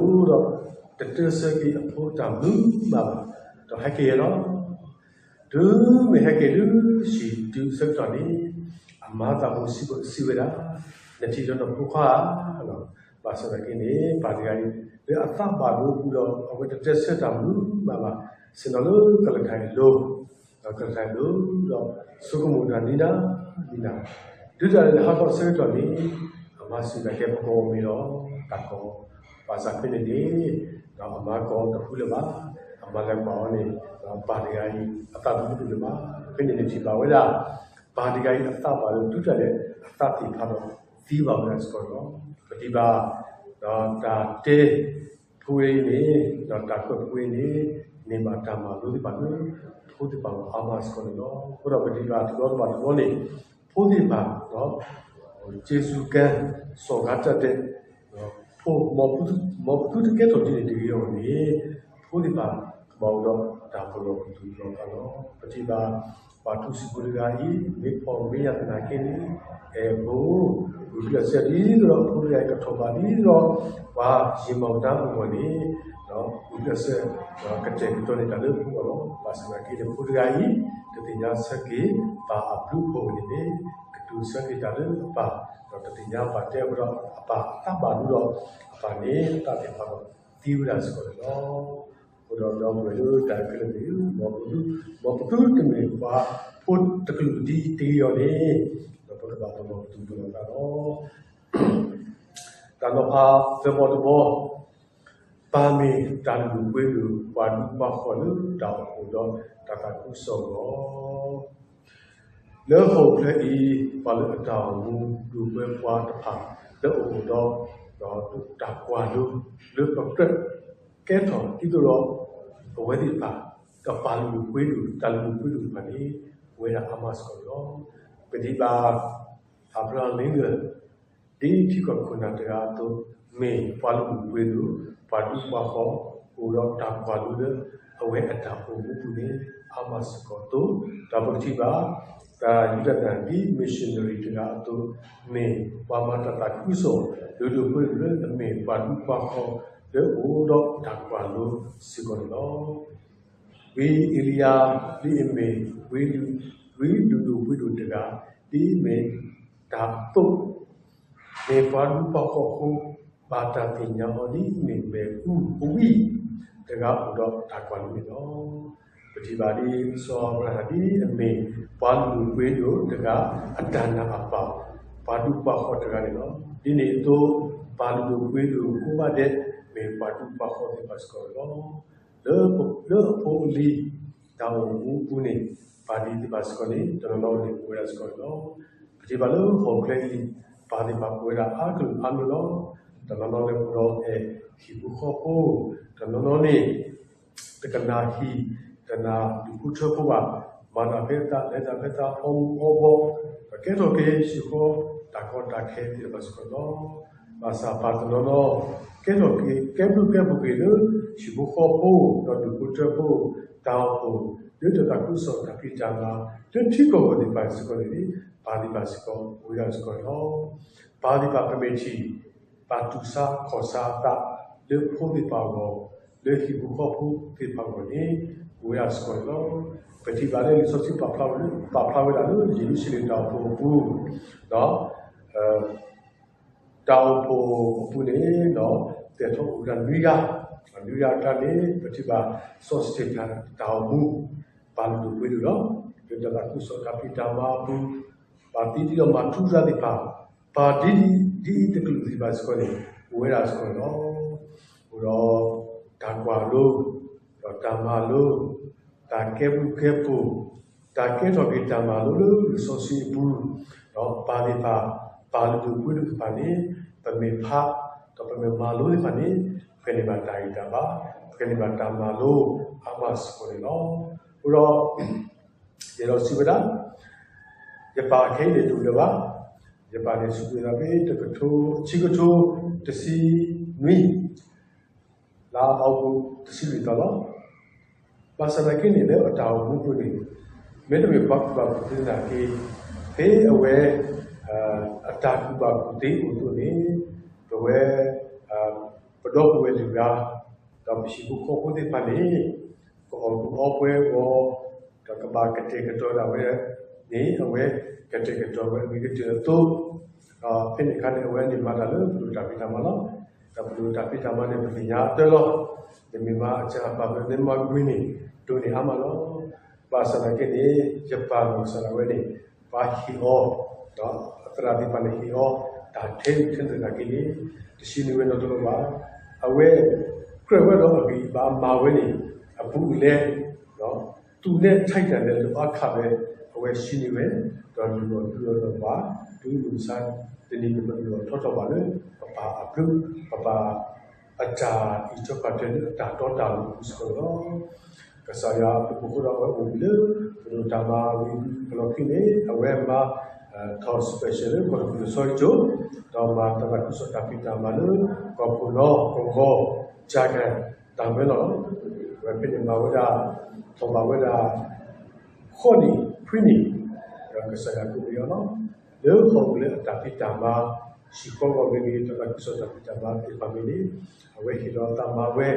ဒိဒီး တတၢဆၢက့ၤအဖိတၢ်မနုၤမးဘၣ်, ဒီးဟဲက့ၤယဲလီၤ. တုၤမ့ၢ်ဟဲက့ၤလၢဟံၣ်တုၤအဆၢကတီၢ်န့ၣ် အမါသးဖိစံးဝဲဒၣ်, နထံၣ်လၢနဖိခွါဧါ, ဘၣ်ဆၣ်သနာ်က့န့ၣ် ပၢ်တဂၤအံၤ လၢအသးဘၣ်ဒိအပူၤဒီး အဝဲတတဲဆၢတၢ်မနုၤမးဘၣ်, ဆ့ၣ်နီၤလၢကလုၢ်ကထါအလိၤ, ဒီးကလုၢ်ကထါအလိၤဒီး ဆိကမိၣ်တၢ်ဒ်နၤဒ်နၤ, တုၤဒၣ်လဲာ်လၢဟါခီအဆၢကတီၢ်န့ၣ် အမါစံးတၢ်ကဲပကီၢ်မ့ၢ်လီၤ, တၢ်ကီၢ်, ဘၣ်ဆၣ်ဖဲန့ၣ်န့ၣ် ဒီးအမါကီၢ်တဃုလၢၤဘၣ်, အမါလဲၤကွၢ်အီၤန့ၣ် ဒီးပၢ်တဂၤအံၤ အသးဒိတတူၢ်လၢၤဘၣ်. ဖဲန့ၣ်န့ၣ်ထံၣ်ဘၣ်ဝဲဒၣ် ပၢ်တဂၤအံၤအသးဘၣ်ဒီး တုၤဒၣ်လဲာ်အသးသ့ၣ်ဖးဒီးသံဘၣ်ဝဲဒၣ်စ့ၢ်ကီးန့ၣ်လီၤ. ပထံၣ်ဘၣ် ဒီးတၢ်တဲဖိဝဲအံၤန့ၣ် ဒီးတၢ်ကွဲးဖိဝဲအံၤန့ၣ် န့ၢ်ဘၣ်တၢ်မၤလိသ့ၣ်တဖၣ်လၢ ဖိသ့ၣ်တဖၣ်အဂီၢ်အါမးစ့ၢ်ကီးန့ၣ်လီၤ. အဃိဒီးပထံၣ်ဘၣ်တဘျီတဘျီန့ၣ် ဖိသ့ၣ်တဖၣ် က့စူၢ်ကဲ စီၣ်ကၤတၢ်ဒဲး ဖိ မ်ပသုတကဲထီၣ်ဒ်န့ၣ်တဂ့ၤအဂီၢ်န့ၣ် ဖိသ့ၣ်တဖၣ်ကဘၣ်အိၣ်ဒီးတၢ်ပလီၢ်ပသူၣ်ပလီၢ်သးလီၤ. ပထံၣ်ဘၣ် ပှၤထူစံာ်ဖိတဂၤအံၤ မ့ၢ်ဖှီၣ်မ့ၢ်ယာ်သနာ်က့န့ၣ် အဲၣ်အဖိ ဂုာ်ကျဲးစၢးဒ်သိးဒီး အဖိတဂၤအံၤကထီၣ်ဘးဒ်သိးဒီး ပှၤယံာ်မီၢ်ကဒါအဂီၢ်န့ၣ် ဂုာ်ကျဲးစၢး ကတဲာ်ကတီၤန့ၢ်တၢ်လၢအဖိအဂီၢ်လီၤ. ဘၣ်ဆၣ်သနာ်က့န့ၣ် ဖိတဂၤအံၤ တသ့ၣ်ညါဆၢက့ၤ ပၢ်အဘျုးအဖှိၣ်န့ၣ်န့ၣ် ကတိၤဆၢက့ၤတၢ်လၢအပၢ် ဒီးတသ့ၣ်ညါပၢ်တဲအဃိဒီး အပၢ်အသးဘၣ်ဒိဒီး အပၢ်န့ၣ် အသးသ့ၣ်ဖးဒီးသံဝဲဒၣ်စ့ၢ်ကီးန့ၣ်လီၤ. အဃိဒီးဒီပုၢ်ဝဲၢ်လၢတၢ်ခဲလၢာ်န့ၣ် မ်ပသုတမ့ၢ်ပှၤဖိတကလုာ်ဒ်တဂ့ၤအဂီၢ်န့ၣ် ဒီးပကဘၣ်ပလီၢ်ပသူၣ်ပလီၢ်သးလီၤ. တၢ်နီၤဖးသၢဘီတဘီ, ပၢ်မ့ၢ်တၢ်လုၢ်ဒိၣ်ပှ့ၤဒိၣ် ပှၤဒူပှၤဃီၤလၢတၢ်အိၣ်ဖှိၣ်ဒီးတၢ်သးခုကစီၣ်အဂီၢ် လၢဟီၣ်ခိၣ်ချၢအံၤ ပှၤလၢအတၢ်အိၣ်မူဒိၣ်ပှဲၤပှၤတဖၣ်လၢအအိၣ်ဒီး တၢ်ကွၢ်လိ လၢပကြၢးကဲထီၣ်ဒ်သိးဒီး အဝဲသ့ၣ်တဖၣ် ကပာ်လုၢ်ဒိၣ်ပှ့ၤဒိၣ် တၢ်လုၢ်ဒိၣ်ပှ့ၤဒိၣ်တဖၣ်န့ၣ် အိၣ်ဝဲဒၣ်အါမးစ့ၢ်ကီးန့ၣ်လီၤ. ပထံၣ်ဘၣ် Abraham Lincoln ဒ်ထံကီၢ်ခိၣ်နၢ်တဂၤအသိး မ့ၢ်ပှၤလုၢ်ဒိၣ်ပှ့ၤဒိၣ် ပှၤဒူပှၤဃီၤ အိၣ်ဒီးတၢ်ကွၢ်လိလၢ အဝဲအတၢ်အိၣ်မူပူၤန့ၣ် အါမးစ့ၢ်ကီးအသိး ဒီးပကထံၣ်ဘၣ် တၢ်ယူဒၤတၢ်ဒ် missionary တဂၤအသိး မ့ၢ်ပှၤမၤတၢ်သးခုကစီၣ် လုၢ်ဒိၣ်ပှ့ၤဒိၣ်လၢအမ့ၢ်ပှၤဒူပှၤဃီၤ လၢအအိၣ်ဒီးတၢ်ကွၢ်လိစ့ၢ်ကီးန့ၣ်လီၤ. ဝံအ့လံယၤ ဒ်အမ့ၢ် ဝံလုၢ်ဒိၣ်ပှ့ၤဒိၣ်တဂၤ ဒ်အမ့ၢ်တၢ်အသိး မ့ၢ်ပှၤဒူပှၤဃီၤအဃိ ဘၣ်တၢ်သ့ၣ်ညါအီၤဒ်အမ့ၢ်မ့ၣ်အူအဝံၣ်တဂၤအိၣ်ဒီးတၢ်ကွၢ်လိန့ၣ်လီၤ. ပထံၣ်ဘၣ်ဒ်စီၤအၤဘြၤဟၣ်ဒ်အမ့ၢ် ပှၤလုၢ်ဒိၣ်ပှ့ၤဒိၣ်တဂၤ အတၢ်နာ်အပၢ် ပှၤဒူပှၤဃီၤတဂၤန့ၣ်လီၤ. ဒ်န့ၣ်အသိး ပၢ်လုၢ်ဒိၣ်ပှ့ၤဒိၣ်ကိးဂၤဒဲး မ့ၢ်ပှၤဒူပှၤဃီၤသ့ၣ်တဖၣ်စ့ၢ်ကီးန့ၣ်လီၤ. လၢ လၢအဖိအလံၤ တၢ်အိၣ်မူအပူၤန့ၣ် ပၢ်ဒ်သ့ၣ်တဖၣ်စ့ၢ်ကီးန့ၣ် တနီၤနီၤန့ၣ် အိၣ်ဝဲဒၣ်စ့ၢ်ကီးန့ၣ်လီၤ. ပထံၣ်ဘၣ်လၢဟီၣ်ခိၣ်ချၢအံၤ ပၢ်သ့ၣ်တဖၣ်အိၣ်ဝဲဒၣ်အါကလုာ်အါမံၤလီၤ. တနီၤနီၤန့ၣ်အိၣ်ဒီးအဲၣ်ဟံၣ်ဖိဃီဖိ, တနီၤနီၤန့ၣ် တကနၣ်ဟံၣ် တနာ်ဒူၣ်ဖိထၢဖိဘၣ်, မၤတၢ်ဖဲအသး လဲၤတၢ်ဖဲအသး အီမူၤအီဘီ, ဒီးကဲထီၣ်က့ၤစ့ၢ်ကီး တၢ်ကီတၢ်ခဲသ့ၣ်တဖၣ်စ့ၢ်ကီးန့ၣ်လီၤ. ဘၣ်ဆၣ်ပၢ်တနီၤနီၤ ကဲထီၣ်က့ၤ ကဲဘျုးကဲဖှိၣ်က့ၤလၢ ဟံၣ်ဖိဃီဖိ ဒီးဒူၣ်ဖိထၢဖိ တၢ်အိၣ်ဖှိၣ် လၢတၢ်သးခုကစီၣ်တၢ်ဖံးတၢ်မၤ လၢထံကီၢ်ဂီၢ်သ့ၣ်တဖၣ်စ့ၢ်ကီးန့ၣ် ပၢ်သ့ၣ်တဖၣ်စ့ၢ်ကီး အိၣ်ဝဲဒၣ်စ့ၢ်ကီးန့ၣ်လီၤ. ပၢ်သ့ၣ်တဖၣ်ပမ့ၢ်ထံၣ် ပာ်သူၣ်ဆါခီၣ်ဆါအသး လၢဖိသ့ၣ်တဖၣ်အဂီၢ် လၢဟံၣ်ဖိဃီဖိသ့ၣ်တဖၣ်အဂီၢ်န့ၣ် အိၣ်ဝဲဒၣ်စ့ၢ်ကီးန့ၣ်လီၤ. ပထံၣ်ဘၣ်လၢလံာ်စီဆှံပာ်ဖျါဝဲဒၣ်လၢ ယရူၤၡလ့ၣ်တၢ်အိၣ်ဖှိၣ်အပူၤ ဒီး တၢ်အိၣ်ဖှိၣ်အပူၤန့ၣ်ဒီး သဲၣ်ထီၣ်အိၣ်ဝဲဒၣ်နွံဂၤ, နွံဂၤအကျါန့ၣ် ပထံၣ်ဘၣ် စီၤစတ့းဖၣ်တၢ်အိၣ်မူ ပၢ်လုၢ်ဒိၣ်ပှ့ၤဒိၣ်လီၤ. လၢတၢ်သးခုကစီၣ်တၢ်ဖံးတၢ်မၤအပူၤ ပၢ်သံဒံးဒီးမၤထူရၤသ့ၣ်တဖၣ် ပၢ်ဒ်အံၤ ဒ်အံၤတကလုာ်သ့ၣ်တဖၣ်စ့ၢ်ကီးန့ၣ် အိၣ်ဝဲဒၣ်စ့ၢ်ကီးန့ၣ်လီၤ. အိၣ်ဒီးတၢ်ကွၢ်လိ ဒီးတၢ်မၤလိ တၢ်ကဲဘျုးကဲဖှိၣ် တၢ်ကဲထီၣ်က့ၤတၢ်မၤလိလၢလံာ်စီဆှံအပူၤ ဒီးပၢ်သ့ၣ်တဖၣ် ပၢ်လုၢ်ဒိၣ်ပှ့ၤဒိၣ်သ့ၣ်တဖၣ်န့ၣ် ပမ့ၢ်ဖး ဒီးပမ့ၢ်မၤလိသ့ၣ်တဖၣ်န့ၣ် ပကန့ၢ်ဘၣ်တၢ်ဂံၢ်တၢ်ဘါ ပကန့ၢ်ဘၣ်တၢ်မၤလိ အါမးစ့ၢ်ကီးန့ၣ်လီၤ. အဃိဒီး ယအဲၣ်ဒိးစံးဝဲဒၣ် ယပၢ်ခဲအံၤန့ၣ်တအိၣ်လၢၤဘၣ်. ယပၢ်န့ၣ်စူၢ်က့ၤသးဖဲတကထိ ဆံကထိ တဆံနွံ လါအီကူး တဆံလွံၢ်သီလီၤ. ဘၣ်ဆၣ်သနာ်က့န့ၣ် လၢအတၢ်အိၣ်မူပူၤန့ၣ် မ့တမ့ၢ်ပှၤကူၣ်ဘၣ်ကူၣ်သ့သနာ်က့ ဖဲအဝဲ အတၢ်ကူၣ်ဘၣ်ကူၣ်သ့အိၣ်အသိးန့ၣ် ပဝဲ ပဒီပုၢ်ဝဲၢ်လွံၢ်ဂၤ ဒီးပဟံၣ်ဖိဃီဖိသ့ၣ်တဖၣ်န့ၣ် ကအီၣ်ကူအီပှဲၤအဂီၢ် ဒီးကဘၣ်ကတဲာ်ကတီၤဒၣ်ဝဲန့ၣ် အဝဲကတဲာ်ကတီၤဝဲအဂ့ၤကတၢၢ်အသိး ဒီးဖဲန့ၣ်အခါန့ၣ် အဝဲန့ၣ်မၤတၢ်လၢပဒိၣ်တၢ်ဖံးတၢ်မၤလီၤ. ဒီးပဒိၣ်တၢ်ဖံးတၢ်မၤန့ၣ် ပသ့ၣ်ညါအတၢ်လီၤ. နမ့ၢ်မၤအစၢၤအပာ်မ့ၢ်နမၤကွံာ်န့ၣ် ဒိၣ်န့ၢ်အါမးလီၤ. ဘၣ်ဆၣ်သနာ်က့န့ၣ် ယပၢ်နီၢ်ကစၢ်ဒၣ်ဝဲန့ၣ် ပှၤဟ့ၣ်အီၤ ဒီးအသရၣ်သ့ၣ်တဖၣ်န့ၣ်ဟ့ၣ်အီၤ တၢ်ထဲဂံၢ်ထဲသနာ်က့န့ၣ် တဆံနံၣ်ဝဲနီတဘျီဘၣ်. အဝဲ ကြၢးဝဲဒီးအဂံၢ်အဘါမၤဝဲန့ၣ် အဘူးအလဲ သူၣ်နဲၣ်ထံၣ်တၢ်လဲၤလိာ်အခါဖဲ အဝဲဆံနံၣ်ဝဲ ဒီးလုၢ်အီၣ်လုၢ်အီဒီးပှၤ တုၤမုၢ်မဆါတနံၤ ပကလုၢ်အီၣ်ထီထီၣ်ဘၣ်လၢ ပပၢ်အဘျုး ပပၢ်အတၢ်အံးထွဲကွၢ်ထွဲလၢအတၢ်တီတၢ်လိၤအပူၤစ့ၢ်ကီးလီၤ. ကစၢ်ယွၤအဘျုးအဖှိၣ်ဒီးအဝဲအိၣ်ဘှံးလၢ ပဒိၣ်တၢ်မၤဝံၤအလီၢ်ခံန့ၣ် အဝဲမၤထီၣ် special လၢကီၢ်တပူၤစီၤအံၤကၠိ ဒီးမၤတၢ်သးခုကစီၣ်တၢ်ဖံးတၢ်မၤလၢ ကီၢ်ခိၣ်နီၢ်ကဝီၤ ကၠၤကၣ် တၢ်မဲလီၤလီၤ. အဝဲဖဲန့ၣ်မၤဝဲဒၣ် ထီၣ်ဘၣ်ဝဲဒၣ် ဃိးနံၣ်ခွံနံၣ် ဒီးကစၢ်ယွၤကိးပယီၤလီၤ. လၢဟီၣ်ခိၣ်လၢအတၢ်ဖံးတၢ်မၤ ဟံၣ်ဃီဂီၢ်မ့ၢ်ဂ့ၤ တၢ်သးခုကစီၣ်တၢ်ဖံးတၢ်မၤသ့ၣ်တဖၣ်မ့ၢ်ဂ့ၤ အဝဲဟ့ၣ်လီၤသးမၤဝဲ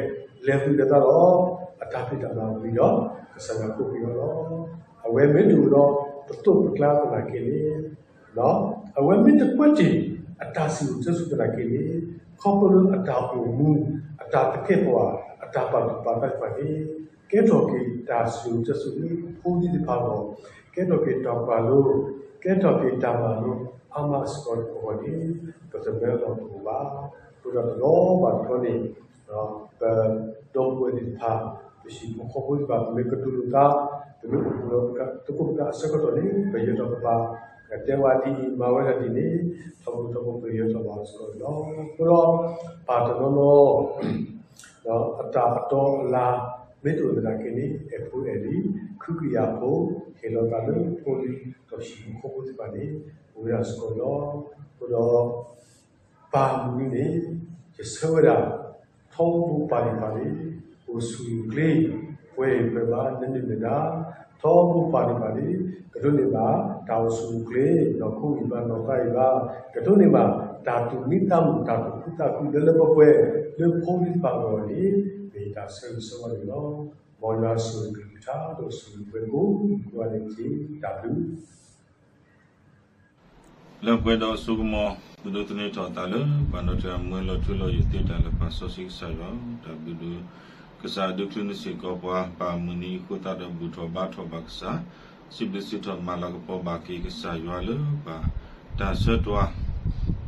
လဲၤသူၣ်လဲၤသးဒီး အတၢ်ဖံးတၢ်မၤဝံၤဒီး ကစၢ်ယွၤကိးပယီၤလီၤ. အဝဲမ့ၢ်တအိၣ်ဒီးပသိးပကျါသနာ်က့န့ၣ် အဝဲမ့ၢ်တကွဲးတ့ၢ် အတၢ်စံၣ်စိၤတဲစိၤသနာ်က့န့ၣ် ခီဖျိလၢအတၢ်အိၣ်မူ အတၢ်သကဲာ်ပဝး အတၢ်ပာ်သူၣ်ပာ်သးသ့ၣ်တဖၣ်န့ၣ် ကဲထီၣ်က့ၤတၢ်စံၣ်စိၤတဲစိၤလၢဖိသ့ၣ်တဖၣ်အဂီၢ်, ကဲထီၣ်က့ၤတၢ်ကွၢ်လိ, ကဲထီၣ်က့ၤတၢ်မၤလိ အါမးစ့ၢ်ကီးအဂီၢ်န့ၣ် ပတမဲလီၤပအိၣ်ဘၣ်. အဃိဒီးတဘျီဘၣ်တဘျီန့ၣ် ပဒီပုၢ်ဝဲၢ်သ့ၣ်တဖၣ် ပဟံၣ်ဖိဃီဖိသ့ၣ်တဖၣ် ပမ့ၢ်ကတိၤလိာ်သး, ပမ့ၢ်အိၣ်ဒီးသကိးပသးအဆၢကတီၢ်န့ၣ် ပယၢၤထီၣ်ပပၢ် ကတဲဝဲဒ်အံၤ မၤဝဲဒၣ်ဒ်န့ၣ် ထီဘိထီဘိပယၢၤထီၣ်ဘၣ်စ့ၢ်ကီးန့ၣ်လီၤ. အဃိဒီး ပၢ်တနီၤနီၤ အတၢ်အတီအလၤ မ့ၢ်တအိၣ်သနာ်က့န့ၣ် အဲၣ်ဖိအဲၣ်လံၤ ခုကယာ်ဖိ ဟ့ၣ်လီၤသးလၢဖိလံၤ ဒီးဟံၣ်ဖိဃီဖိသ့ၣ်တဖၣ်န့ၣ် အိၣ်ဝဲဒၣ်စ့ၢ်ကီးန့ၣ်လီၤ. အဃိဒီး ပၢ်မုၢ်နံၤန့ၣ် ယဆၢဝဲဒၣ် ထီဘိပၢ်သ့ၣ်တဖၣ်န့ၣ် အိၣ်ဆူၣ်အိၣ်ချ့ ပှဲၤဂံၢ်ပှဲၤဘါ နၢန့ၢ်နၢဒါ, ထီဘိပၢ်သ့ၣ်တဖၣ်န့ၣ် ကဒိးန့ၢ်ဘၣ် တၢ်အိၣ်ဆူၣ်အိၣ်ချ့ နီၢ်ခိဂံၢ်ဘါနီၢ်သးဂံၢ်ဘါ, ကဒိးန့ၢ်ဘၣ် တၢ်သူၣ်မံသးမုာ် တၢ်သူၣ်ခုသးခု လၢလၢပှဲၤပှဲၤ လၢဖိသ့ၣ်တဖၣ်အဂီၢ်န့ၣ် မ့ၢ်တၢ်ဆၢဂ့ၤဆၢဝါန့ၣ်လီၤ. မ်ယွၤဆိၣ်ဂ့ၤကလုၢ်ကထါ ဒီးဆိၣ်ဂ့ၤပှၤကိးဂၤဒဲးတက့ၢ်. တၢ်ဘျုး လၢပှဲၤဒီးအစိကမီၤ ပဒိးသန့ၤထီၣ်အသးလၢ ပှၤနီၣ်တဂၤမူဝဲလီၤထူလီၤယိာ်သ့တၢ်လၢပာ်စီဆှံကစၢ်ယွၤ, တၢ်ဘျုးဒိၣ် ကစၢ်ဒုးချုးန့ၢ်စ့ၢ်ကီးပှၤ ပၢ်မုၢ်နံၤအဃိသတးဒီး ဘူၣ်ထီၣ်ဘါထီၣ်ဘၣ်ကစၢ်, စံးဘျုးစံးထီၣ်မၤလၤကပီၤဘၣ်က့ၤကစၢ်ယွၤလၢ ပတၢ်ဆှၢတွၤ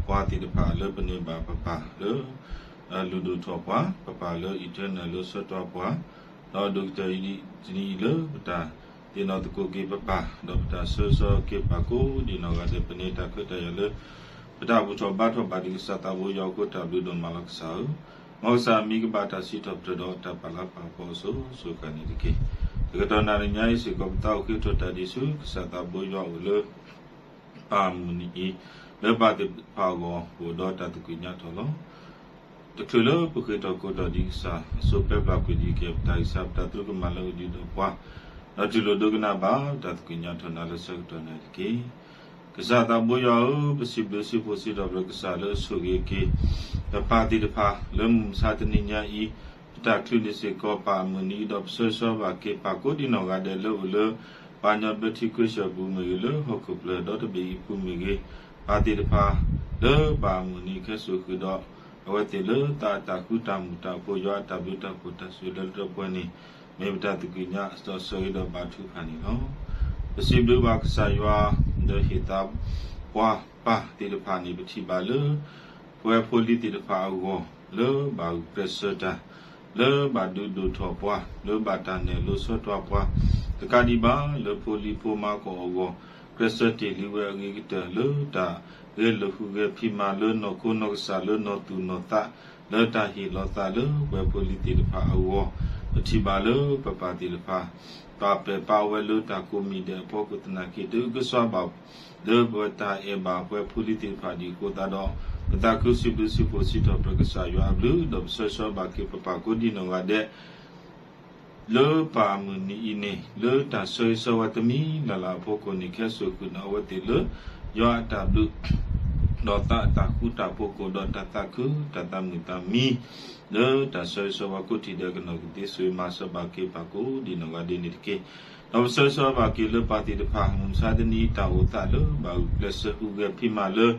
ပှၤသ့ၣ်တဖၣ်လၢပန့ၢ်ဘၣ်ပပၢ်လၢ လုၢ်ဒိၣ်ထီၣ်ပှၤ ပပၢ်လၢ eternal လၢဆှၢတွၤပှၤ, ဒီးဒိၣ်ကတၢၢ်အံၤတနံၤအံၤလၢပတၢ်သ့ၣ်နီၣ်သကိးက့ၤပပၢ် ဒီးပတၢ်ဆၢဂ့ၤဆၢဝါက့ၤပၢ်ကိးဒံးနီၢ်ဂၤဒဲး ပန့ၢ်တၢ်ခွဲးတၢ်ယာ်လၢ ပတၢ်ဘူၣ်ထီၣ်ဘါထီၣ်ဘၣ်ဒံးကစၢ်သးဘိယွၤအဃိ တၢ်ဘျုးဒိၣ်မးလီၤကစၢ်ဧၢ, မ်ကစၢ်မံကဘၣ်တၢ်စံးထီၣ်ပတြၢၤဒီးတၢ်ပာ်လၤပာ်ကပီၤအစိၤစိၤအဃၣ်န့ၣ်တက့ၢ်. တကတီၢ်နၤနံၤညါအံၤစ့ၢ်ကီး ပသးအိၣ်ဃ့ထီၣ်တၢ်ဒ်ဆူ ကစၢ်သးဘိယွၤအိၣ်လၢ ပၢ်မုၢ်နံၤအံၤ လၢပၢ်သ့ၣ်တဖၣ်အဂီၢ် ပအိၣ်ဒီးတၢ်သကွံာ်ညါထီၣ်လီၤ. တချုးလၢပဃ့ထီၣ်ကိးထီၣ်ဒံးကစၢ် အစိၤပဲပျၢ်ကွံာ်ဒံးက့ၤ ပတၢ်ဂံၢ်စၢ် ပတၢ်သရူးကမၣ်လၢအအိၣ်ဒံးဒီးပှၤ, ဒီးတူၢ်လိာ်ဒိကနၣ်ဘၣ် ပတၢ်သကွံာ်ညါထီၣ်နၤလၢဆၢကတီၢ်နၤတက့ၢ်. ကစၢ်သးဘိယွၤဧၢ, ပစံးဘျုးစံးဖှိၣ်စံးထီၣ်ပတြၢၤကစၢ်လၢအဆိၣ်ဂ့ၤက့ၤ ပပၢ်သ့ၣ်တဖၣ် လၢမုၢ်မဆါတနံၤညါအံၤ ပတၢ်ချုးန့ၢ်စ့ၢ်ကီးပၢ်အမုၢ်နံၤအံၤ ဒီးပဆၢဂ့ၤဆၢဝါဘၣ်က့ၤပၢ်ကိးဒံးနီၢ်ဂၤဒဲးလၢအိၣ်လၢ ပှၤကညီဘျၢထံခရံာ်ဖိအပူၤမ့ၢ်ဂ့ၤ လၢဟီၣ်ခိၣ်ဖျၢၣ်ဒီတဘ့ၣ်အံၤအပူၤမ့ၢ်ဂ့ၤ, ပၢ်သ့ၣ်တဖၣ် လၢပၢ်အမုၢ်နံၤခဲစိာ်ဃုာ်ဒီး အဝဲသ့ၣ်လၢသးအတၢ်ဃူတၢ်မုာ်တၢ်ဖိယွၤအတၢ်ဘျုးတၢ်ဖှိၣ်တၢ်ဆိၣ်ဂ့ၤလၢလၢပှဲၤပှဲၤန့ၣ် မ့ၢ်ပတၢ်သကွံာ်ညါဒီးဆၢဂ့ၤဒီးဘါထုကဖၣ်န့ၣ်လီၤ. ပစံးဘျုးဘၣ်ကစၢ်ယွၤ ဒီးဟ့ၣ်သးပှၢ်ပၢ်သ့ၣ်တဖၣ်န့ၣ် ပထံၣ်ဘၣ်လၢ ပဝဲဖိလံၤသ့ၣ်တဖၣ်အဂီၢ် လၢဘၣ်ဂုာ်ကျဲးစၢးတၢ် လၢဘၣ်ဒုးဒိၣ်ထီၣ်ပှၤ လၢဘၣ်တၢ်နဲၣ်လိဆၢတွၤပှၤ တကးဒံးဘၣ် လၢဖိလံၤဖိမါကီၢ်အဂီၢ် ကျဲးစၢးတ့ၢ်လံဝဲအဂ့ၤကတၢၢ် လၢတၢ်ဂဲၤလိာ်ဟူးဂဲၤဖံးမၤ လၢနီၢ်ခိနီၢ်ကစၢ် လၢနီၢ်သူၣ်နီၢ်သး လၢတၢ်ဟ့ၣ်လီၤသးလၢပဝဲဖိလံၤသ့ၣ်တဖၣ်အဂီၢ် ပထံၣ်ဘၣ်လၢပပၢ်သ့ၣ်တဖၣ် ပာ်ပဲာ်ပာ်ဝဲလၢတၢ်ကိးမံၤဒဲးအဖီခိၣ်သနာ်က့ တအုကစွါဘၣ် လၢပဝဲတၢ်အဲၣ်ဘၣ်ပဝဲဖိလံၤသ့ၣ်တဖၣ်ဒံးအဃိသတးဒီး ပသးခုစံးဘျုးစံးဖှိၣ်စံးထီၣ်ပတြၢၤကစၢ်ယွၤအဘျုး ဒီးပဆၢဂ့ၤဆၢဝါဘၣ်က့ၤပပၢ်ကိးဒံးနီၢ်ဂၤဒဲး လၢပၢ်အမုၢ်နံၤအံၤန့ၣ် လၢတၢ်ဆၢဂ့ၤဆၢဝါတမံၤလၢ်လၢ်အဖီခိၣ်န့ၣ် ခဲစိာ်ဃုာ်န့ၣ် အဝဲသ့ၣ်လၢ ယွၤအတၢ်ဘျုး ဒီးသးအတၢ်ဃူတၢ်ဖိးကိးဒီးတၢ်သးခုတၢ်သးမုာ်သးမံ လၢတၢ်ဆၢဂ့ၤဆၢဝါကိးထံၣ်ဒဲးကနီၢ်ကသ့ဆိၣ်ဂ့ၤမၤစၢၤဘၣ်က့ၤပၢ်ကိးဒံးနီၢ်ဂၤဒဲးန့ၣ်တက့ၢ်. ဒီးပဆၢဂ့ၤဆၢဝါဘၣ်က့ၤလၢပၢ်သ့ၣ်တဖၣ် မုၢ်မဆါတနံၤတၢ်အိၣ်သးလၢဘၣ်ဂုာ်ကျဲးစၢးဟူးဂဲၤဖံးမၤလၢ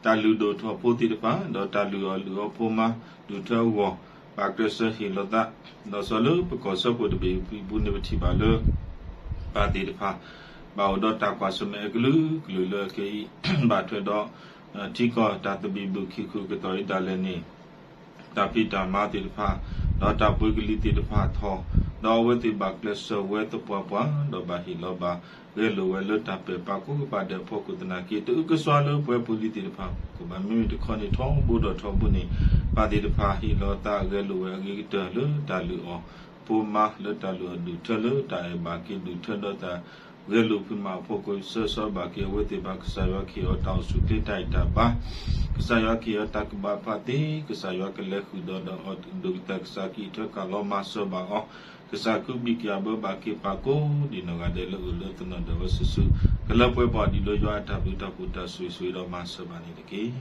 တၢ်လုၢ်ဒိၣ်ထီၣ်ဖိသ့ၣ်တဖၣ် ဒီးတၢ်လုၢ်အီၣ်လုၢ်အီဖိမါ ဒုၣ်ထၢအဂီၢ် ဘၣ်ကျဲးစၢးဟ့ၣ်လီၤသး, ဒီးစီၤလၢပကီၢ်စၢဖှိၣ်တဘ့ၣ်အပူၤန့ၣ် ပထံၣ်ဘၣ်လၢ ပၢ်သ့ၣ်တဖၣ် ဘၣ်အိၣ်ဒီးတၢ်ကွၢ်ဆၢၣ်မဲာ်အကလုာ်ကလုာ်လၢအကဲအံၤ ဘၣ်ထွဲဒီး ထံကီၢ်တၢ်သဘံၣ်ဘုၣ်ခံခူၣ်ကတီၢ်အံၤဒၣ်လဲာ်န့ၣ် တၢ်ဖံးတၢ်မၤသ့ၣ်တဖၣ်, ဒီးတၢ်ပှ့ၤကလံၤသ့ၣ်တဖၣ်ထီၣ်, ဒီးအဝဲသ့ၣ်ဘၣ်ကျဲးစၢးဝဲသပှၢ်ပှၢ်, ဒီးဘၣ်ဟ့ၣ်လီၤဘၣ်ဂဲၤလိာ်ဝဲလၢတၢ်ပဲာ်ပာ်ကိးကပၤဒဲးအဖီခိၣ်သနာ်က့ တအုၣ်ကစွါလၢပဝဲဖိလံၤသ့ၣ်တဖၣ် ကဘၣ်မ့မ့ၢ်တခီန့ၣ် ထီဘိဒီးထီဘိန့ၣ် ပၢ်သ့ၣ်တဖၣ်ဟ့ၣ်လီၤသးဂဲၤလိာ်ဝဲအဂ့ၤကတၢၢ်လၢတၢ်လုၢ်အီၣ်ဖိမါ လၢတၢ်လုၢ်အီၣ်ဒုၣ်ထၢလၢတၢ်အဲၣ်ဘၣ်က့ၤဒုၣ်ထၢဒီးတၢ် ဂဲၤလိာ်ဖံးမၤအဖီခိၣ် ဆၢဂ့ၤဆၢဝါဘၣ်က့ၤအဝဲသ့ၣ်တဖၣ် ကစၢ်ယွၤကဟ့ၣ်အီၤတၢ်အိၣ်ဆူၣ်ချ့တၢ်ဂံၢ်တၢ်ဘါ, ကစၢ်ယွၤကဟ့ၣ်အီၤတၢ်ကဘၣ်ဖးသ့, ကစၢ်ယွၤကလဲၤဃုာ်ဒီးဒီးအီၤဒိၣ်ကတၢၢ် ကစၢ်ကအံးထွဲကွၢ်လီၤမၤစၢၤဘၣ်အီၤ, ကစၢ်ကဘံၣ်က့ၤအဘၢဘၣ်က့ၤပၢ်ကိးဒံးနီၢ်ဂၤဒဲးလၢအအိၣ်လၢသနီၣ်ဒၢးဝဲစုာ်စုာ် ကလၢပှဲၤပှၤဒ်လၢယွၤအတၢ်ဘျုးတၢ်ဖှိၣ်တၢ်ဆိၣ်ဂ့ၤဆိၣ်ဝါဒီးမၤစၢၤဘၣ်န့ၣ်တက့ၢ်.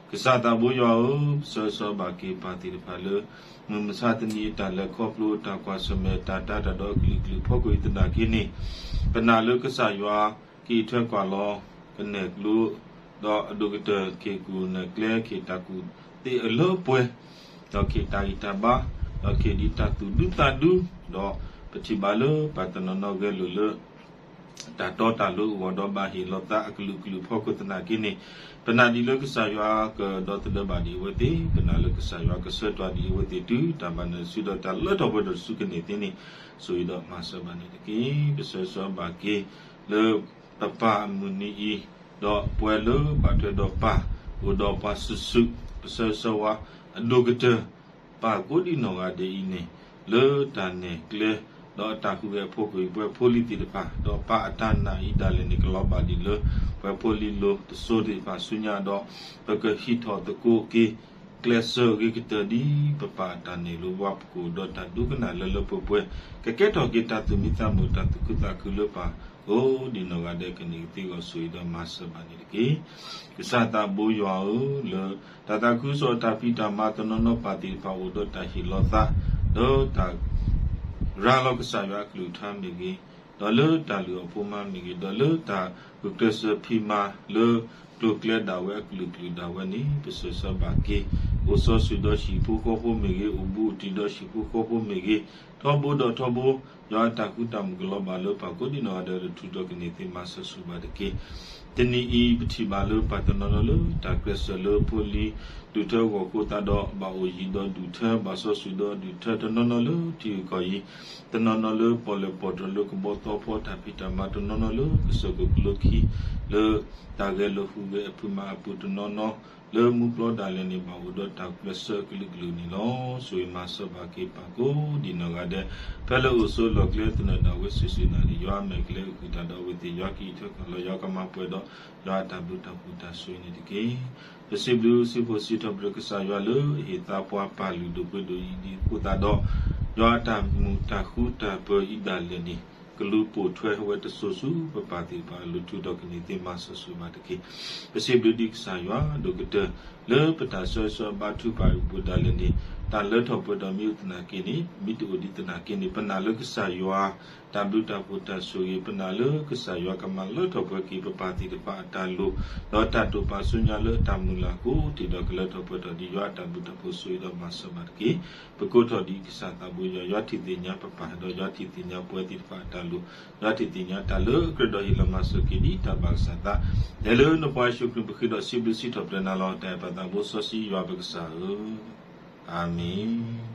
ကစၢ်သးဘိယွၤဧၢ, ပဆၢဂ့ၤဆၢဝါဘၣ်က့ၤပၢ်သ့ၣ်တဖၣ်လၢ မုၢ်မဆါတနံၤအတၢ်လဲၤခီဖျိတၢ်ကွၢ်ဆၢၣ်မဲာ်တၢ်တၤတၢ်ဒီးအကလုာ်ကလုာ်ဖီခိၣ်အံၤသနာ်က့န့ၣ်, ပနာ်လၢကစၢ်ယွၤကအံးထွဲကွၢ်လီၤ ကနဲၣ်ကျိ ဒီးအဒိၣ်ကတၢၢ် ကဟ့ၣ်ကူၣ်နဲၣ်ကျဲ ကဟ့ၣ်တၢ်ကူၣ်သ့အလၢပှဲၤ, ဒီးကဟ့ၣ်တၢ်ဂံၢ်တၢ်ဘါ, ဒီးကဟ့ၣ်ဒံးတၢ်သူၣ်ဒူသးဒူ, ဒီးပထံၣ်ဘၣ်လၢပၢ်တနီၤနီၤဂဲၤလိာ်လၢ တၢ်တီတၢ်လိၤအဂီၢ်ဒီးဘၣ်ဟ့ၣ်လီၤသးအကလုာ်ကလုာ်ဖီခိၣ်သနာ်က့န့ၣ်, ပနာ်ဒ်လၢကစၢ်ယွၤကဒီသဒၢဘၣ်ဒံးအဝဲသ့ၣ်, ပနာ်လၢကစၢ်ယွၤကဆှၢတွၤဒံးအဝဲသ့ၣ်တုၤတၢ်ဘၣ်နၢၤတစုဒီးတၢ်လၢထီၣ်ပှဲၤထီၣ်တစုကန့ၢ်သ့န့ၣ်, ဆိၣ်ဂ့ၤဒီးမၤစၢၤဘၣ်န့ၣ်တက့ၢ်. ပဆၢဂ့ၤဆၢဝါဘၣ်က့ၤလၢ ပပၢ်အမုၢ်နံၤအံၤ, ဒီးပှၤလၢဘၣ်ထွဲဒီးပၢ် အိၣ်ဒီးပှၤစုာ်စုာ်, ပဆၢဂ့ၤဆၢဝါအဒိၣ်ကတၢၢ် ပၢ်ကိးဒံးနီၢ်ဂၤဒဲးအံၤန့ၣ်, လၢတၢ်နဲၣ်ကျဲ ဒီးအတၢ်ဟူးဂဲၤအဖီခိၣ်အံၤ ပဝဲဖိလံၤသ့ၣ်တဖၣ်, ဒီးပၢ်အတၢ်နာ်အံၤဒၣ်လဲာ်န့ၣ် ကလီၤဘၣ်ဒံးလၢ ပဝဲဖိလံၤလိၤတစိၤသ့ၣ်တဖၣ်ဆူညါဒီး, ပကဟံးထီၣ်သကိးက့ၤ ကျဲးစၢးအဂ့ၤကတၢၢ်ဒ်ပပၢ်အတၢ်နဲၣ်လိၤဘၣ် ပကအိၣ်ဒီးတၢ်ဒိကနၣ်လၢလၢပှဲၤပှဲၤ, ကကဲထီၣ်က့ၤတၢ်သူၣ်မံသးမုာ် တၢ်သူၣ်ခုသးခုလၢပၢ်ကိးဒံးနီၢ်ဂၤဒဲး ကန့ၢ်ကသ့အဂီၢ် ဆိၣ်ဂ့ၤဒီးမၤစၢၤဘၣ်န့ၣ်တက့ၢ်. ကစၢ်သးဘိယွၤဧၢ, လၢတၢ်သးခုကစီၣ်တၢ်ဖံးတၢ်မၤတနီၤနီၤ ပၢ်သ့ၣ်တဖၣ်အိၣ်ဒီးတၢ်ဟ့ၣ်လီၤသး, ဒီးတၢ်ရၤလီၤကစၢ်ယွၤအကလုၢ်ကထါမ့ၢ်ဂ့ၤ, ဒီးလၢတၢ်လုၢ်အီၣ်ဖိမါမ့ၢ်ဂ့ၤ, ဒီးလၢတၢ်ဂုာ်ကျဲးစၢးဖံးမၤလၢကျိၤကျဲဒၣ်ဝဲအကလုာ်ကလုာ်ဒၣ်ဝဲန့ၣ် ပဆၢဂ့ၤဆၢဝါဘၣ်က့ၤ, အိၣ်စီၤစုၤဒီးဟံၣ်ဖိဃီဖိမ့ၢ်ဂ့ၤ, အိၣ်ဘူးအိၣ်တံၢ်ဒီးဟံၣ်ဖိဃီဖိမ့ၢ်ဂ့ၤ, ထီဘိဒီးထီဘိ, ယွၤအတၢ်ဃူတၢ်မုာ်ကလီၤဘၣ်လၢပၢ်ကိးဒံးနီၢ်ဂၤဒဲး လၢထူးဒီးကန့ၢ်သ့ မၤစၢၤဆိၣ်ဂ့ၤဘၣ်တက့ၢ်. တနံၤအံၤ ပထံၣ်ဘၣ်လၢပၢ်တနီၤနီၤလၢတၢ်ကျဲးစၢးလၢဖိလံၤဒုၣ်ထၢအဂီၢ်အဃိသတးဒီး ဘၣ်အိၣ်ယံၤဒီးဒုၣ်ထၢ, ဘၣ်စီဆှံဒီးဒုၣ်ထၢတနီၤနီၤလၢထံဂုၤကီၢ်ဂၤ, တနီၤနီၤလၢပီၣ်လဲၣ်ပီၣ်တြီၤလၢကဘီသီဖီတၢ်ဖံးတၢ်မၤ, တနီၤနီၤလၢကစၢၢ်ခိၣ်ကလိခံ လၢတၢ်ဂဲၤလိာ်ဟူးဂဲၤအဖုၣ်မၤအပူၤတနီၤနီၤ, လၢမူပျီဒၣ်လဲာ်န့ၣ် ဘၣ်အိၣ်ဒီးတၢ်ကျဲးစၢးအကလုာ်ကလုာ်န့ၣ်လီၤ. ဆိၣ်ဂ့ၤမၤစၢၤဘၣ်က့ၤပၢ်ကိးဒံးနီၢ်ဂၤဒဲး, ဖဲလၢအိၣ်ဆိးလီၢ်ကျဲသနၢၣ်ဒၣ်ဝဲစုာ်စုာ်နၤန့ၣ် ယွၤမဲာ်ကျဲအုၣ်က့ၤတၢ်ဒီးအဝဲသ့ၣ်, ယွၤကအံးထွဲကွၢ်လီၤ, ယွၤကမၤပှဲၤဒီး ယွၤအတၢ်ဘျုးတၢ်ဖှိၣ်တၢ်ဆိၣ်ဂ့ၤန့ၣ်တက့ၢ်. ပစံးဘျုးစံးဖှိၣ်စံးထီၣ်ပတြၢၤကစၢ်ယွၤလၢအဟ့ၣ်သးပှၤပၢ်လုၢ်ဒိၣ်ပှ့ၤဒိၣ်အံၤ ဒ်အဃိသတးဒီး, ယွၤအတၢ်မုာ်တၢ်ဃူတၢ်ပၢၤအံၤဒၣ်လဲာ်န့ၣ် ကလူၤပိာ်ထွဲဝဲတစိၤဆူပပၢ်သ့ၣ်တဖၣ်အလိၤ ထူးဒီးကန့ၢ်သ့ မၤစၢၤဆိၣ်ဂ့ၤဘၣ်တက့ၢ်. ပစံးဘျုးဒံးကစၢ်ယွၤအဒိၣ်ကတၢၢ် လၢပတၢ်ဆၢဂ့ၤဆၢဝါဘါထုကဖၣ်အပူၤဒၣ်လဲာ်န့ၣ်, တၢ်လၢထီၣ်ပှဲၤထီၣ်မ့ၢ်အိၣ်သနာ်က့န့ၣ်, မ့ၢ်တအိၣ်ဒံးသနာ်က့န့ၣ်, ပနာ်လၢကစၢ်ယွၤ တၢ်ဘျုးတၢ်ဖှိၣ်တၢ်ဆိၣ်ဂ့ၤ, ပနာ်လၢကစၢ်ယွၤကမၤလၢထီၣ်ပှဲၤက့ၤပပၢ်သ့ၣ်တဖၣ်အတၢ်လိၤ, ဒီးတၢ်တိာ်ပာ်ဆူညါလၢအတၢ်မုၢ်လၢ်ကိးတ့ၢ်ဒီးကလၢထီၣ်ပှဲၤထီၣ်ဒံး ယွၤအတၢ်ဘျုးတၢ်ဖှိၣ်ဆိၣ်ဂ့ၤဒီးမၤစၢၤဘၣ်တက့ၢ်. ပကိးထီၣ်ဒံးကစၢ်သးဘိယွၤ, ယွၤထံၣ်သ့ၣ်ညါပပၢ်, ဒီးယွၤထံၣ်သ့ၣ်ညါပဝဲသ့ၣ်တဖၣ်အတၢ်လိၤ, ယွၤထံၣ်သ့ၣ်ညါတၢ်လၢအကြၢးဒီးဟ့ၣ်လီၤမၤစၢၤက့ၤဒံးတၢ်ဘၣ်ကစၢ်သး, လၢနဖိယ့ၣ်ၡူးခရံာ်ပဃ့ဒီးစံးဘျုးစံးထီၣ်ပတြၢၤနၤလီၤ. တၢ်အဲၣ်ပၢ်သးဘိစီဆှံယွၤပကစၢ်ဧၢ, အၤမ့ၣ်.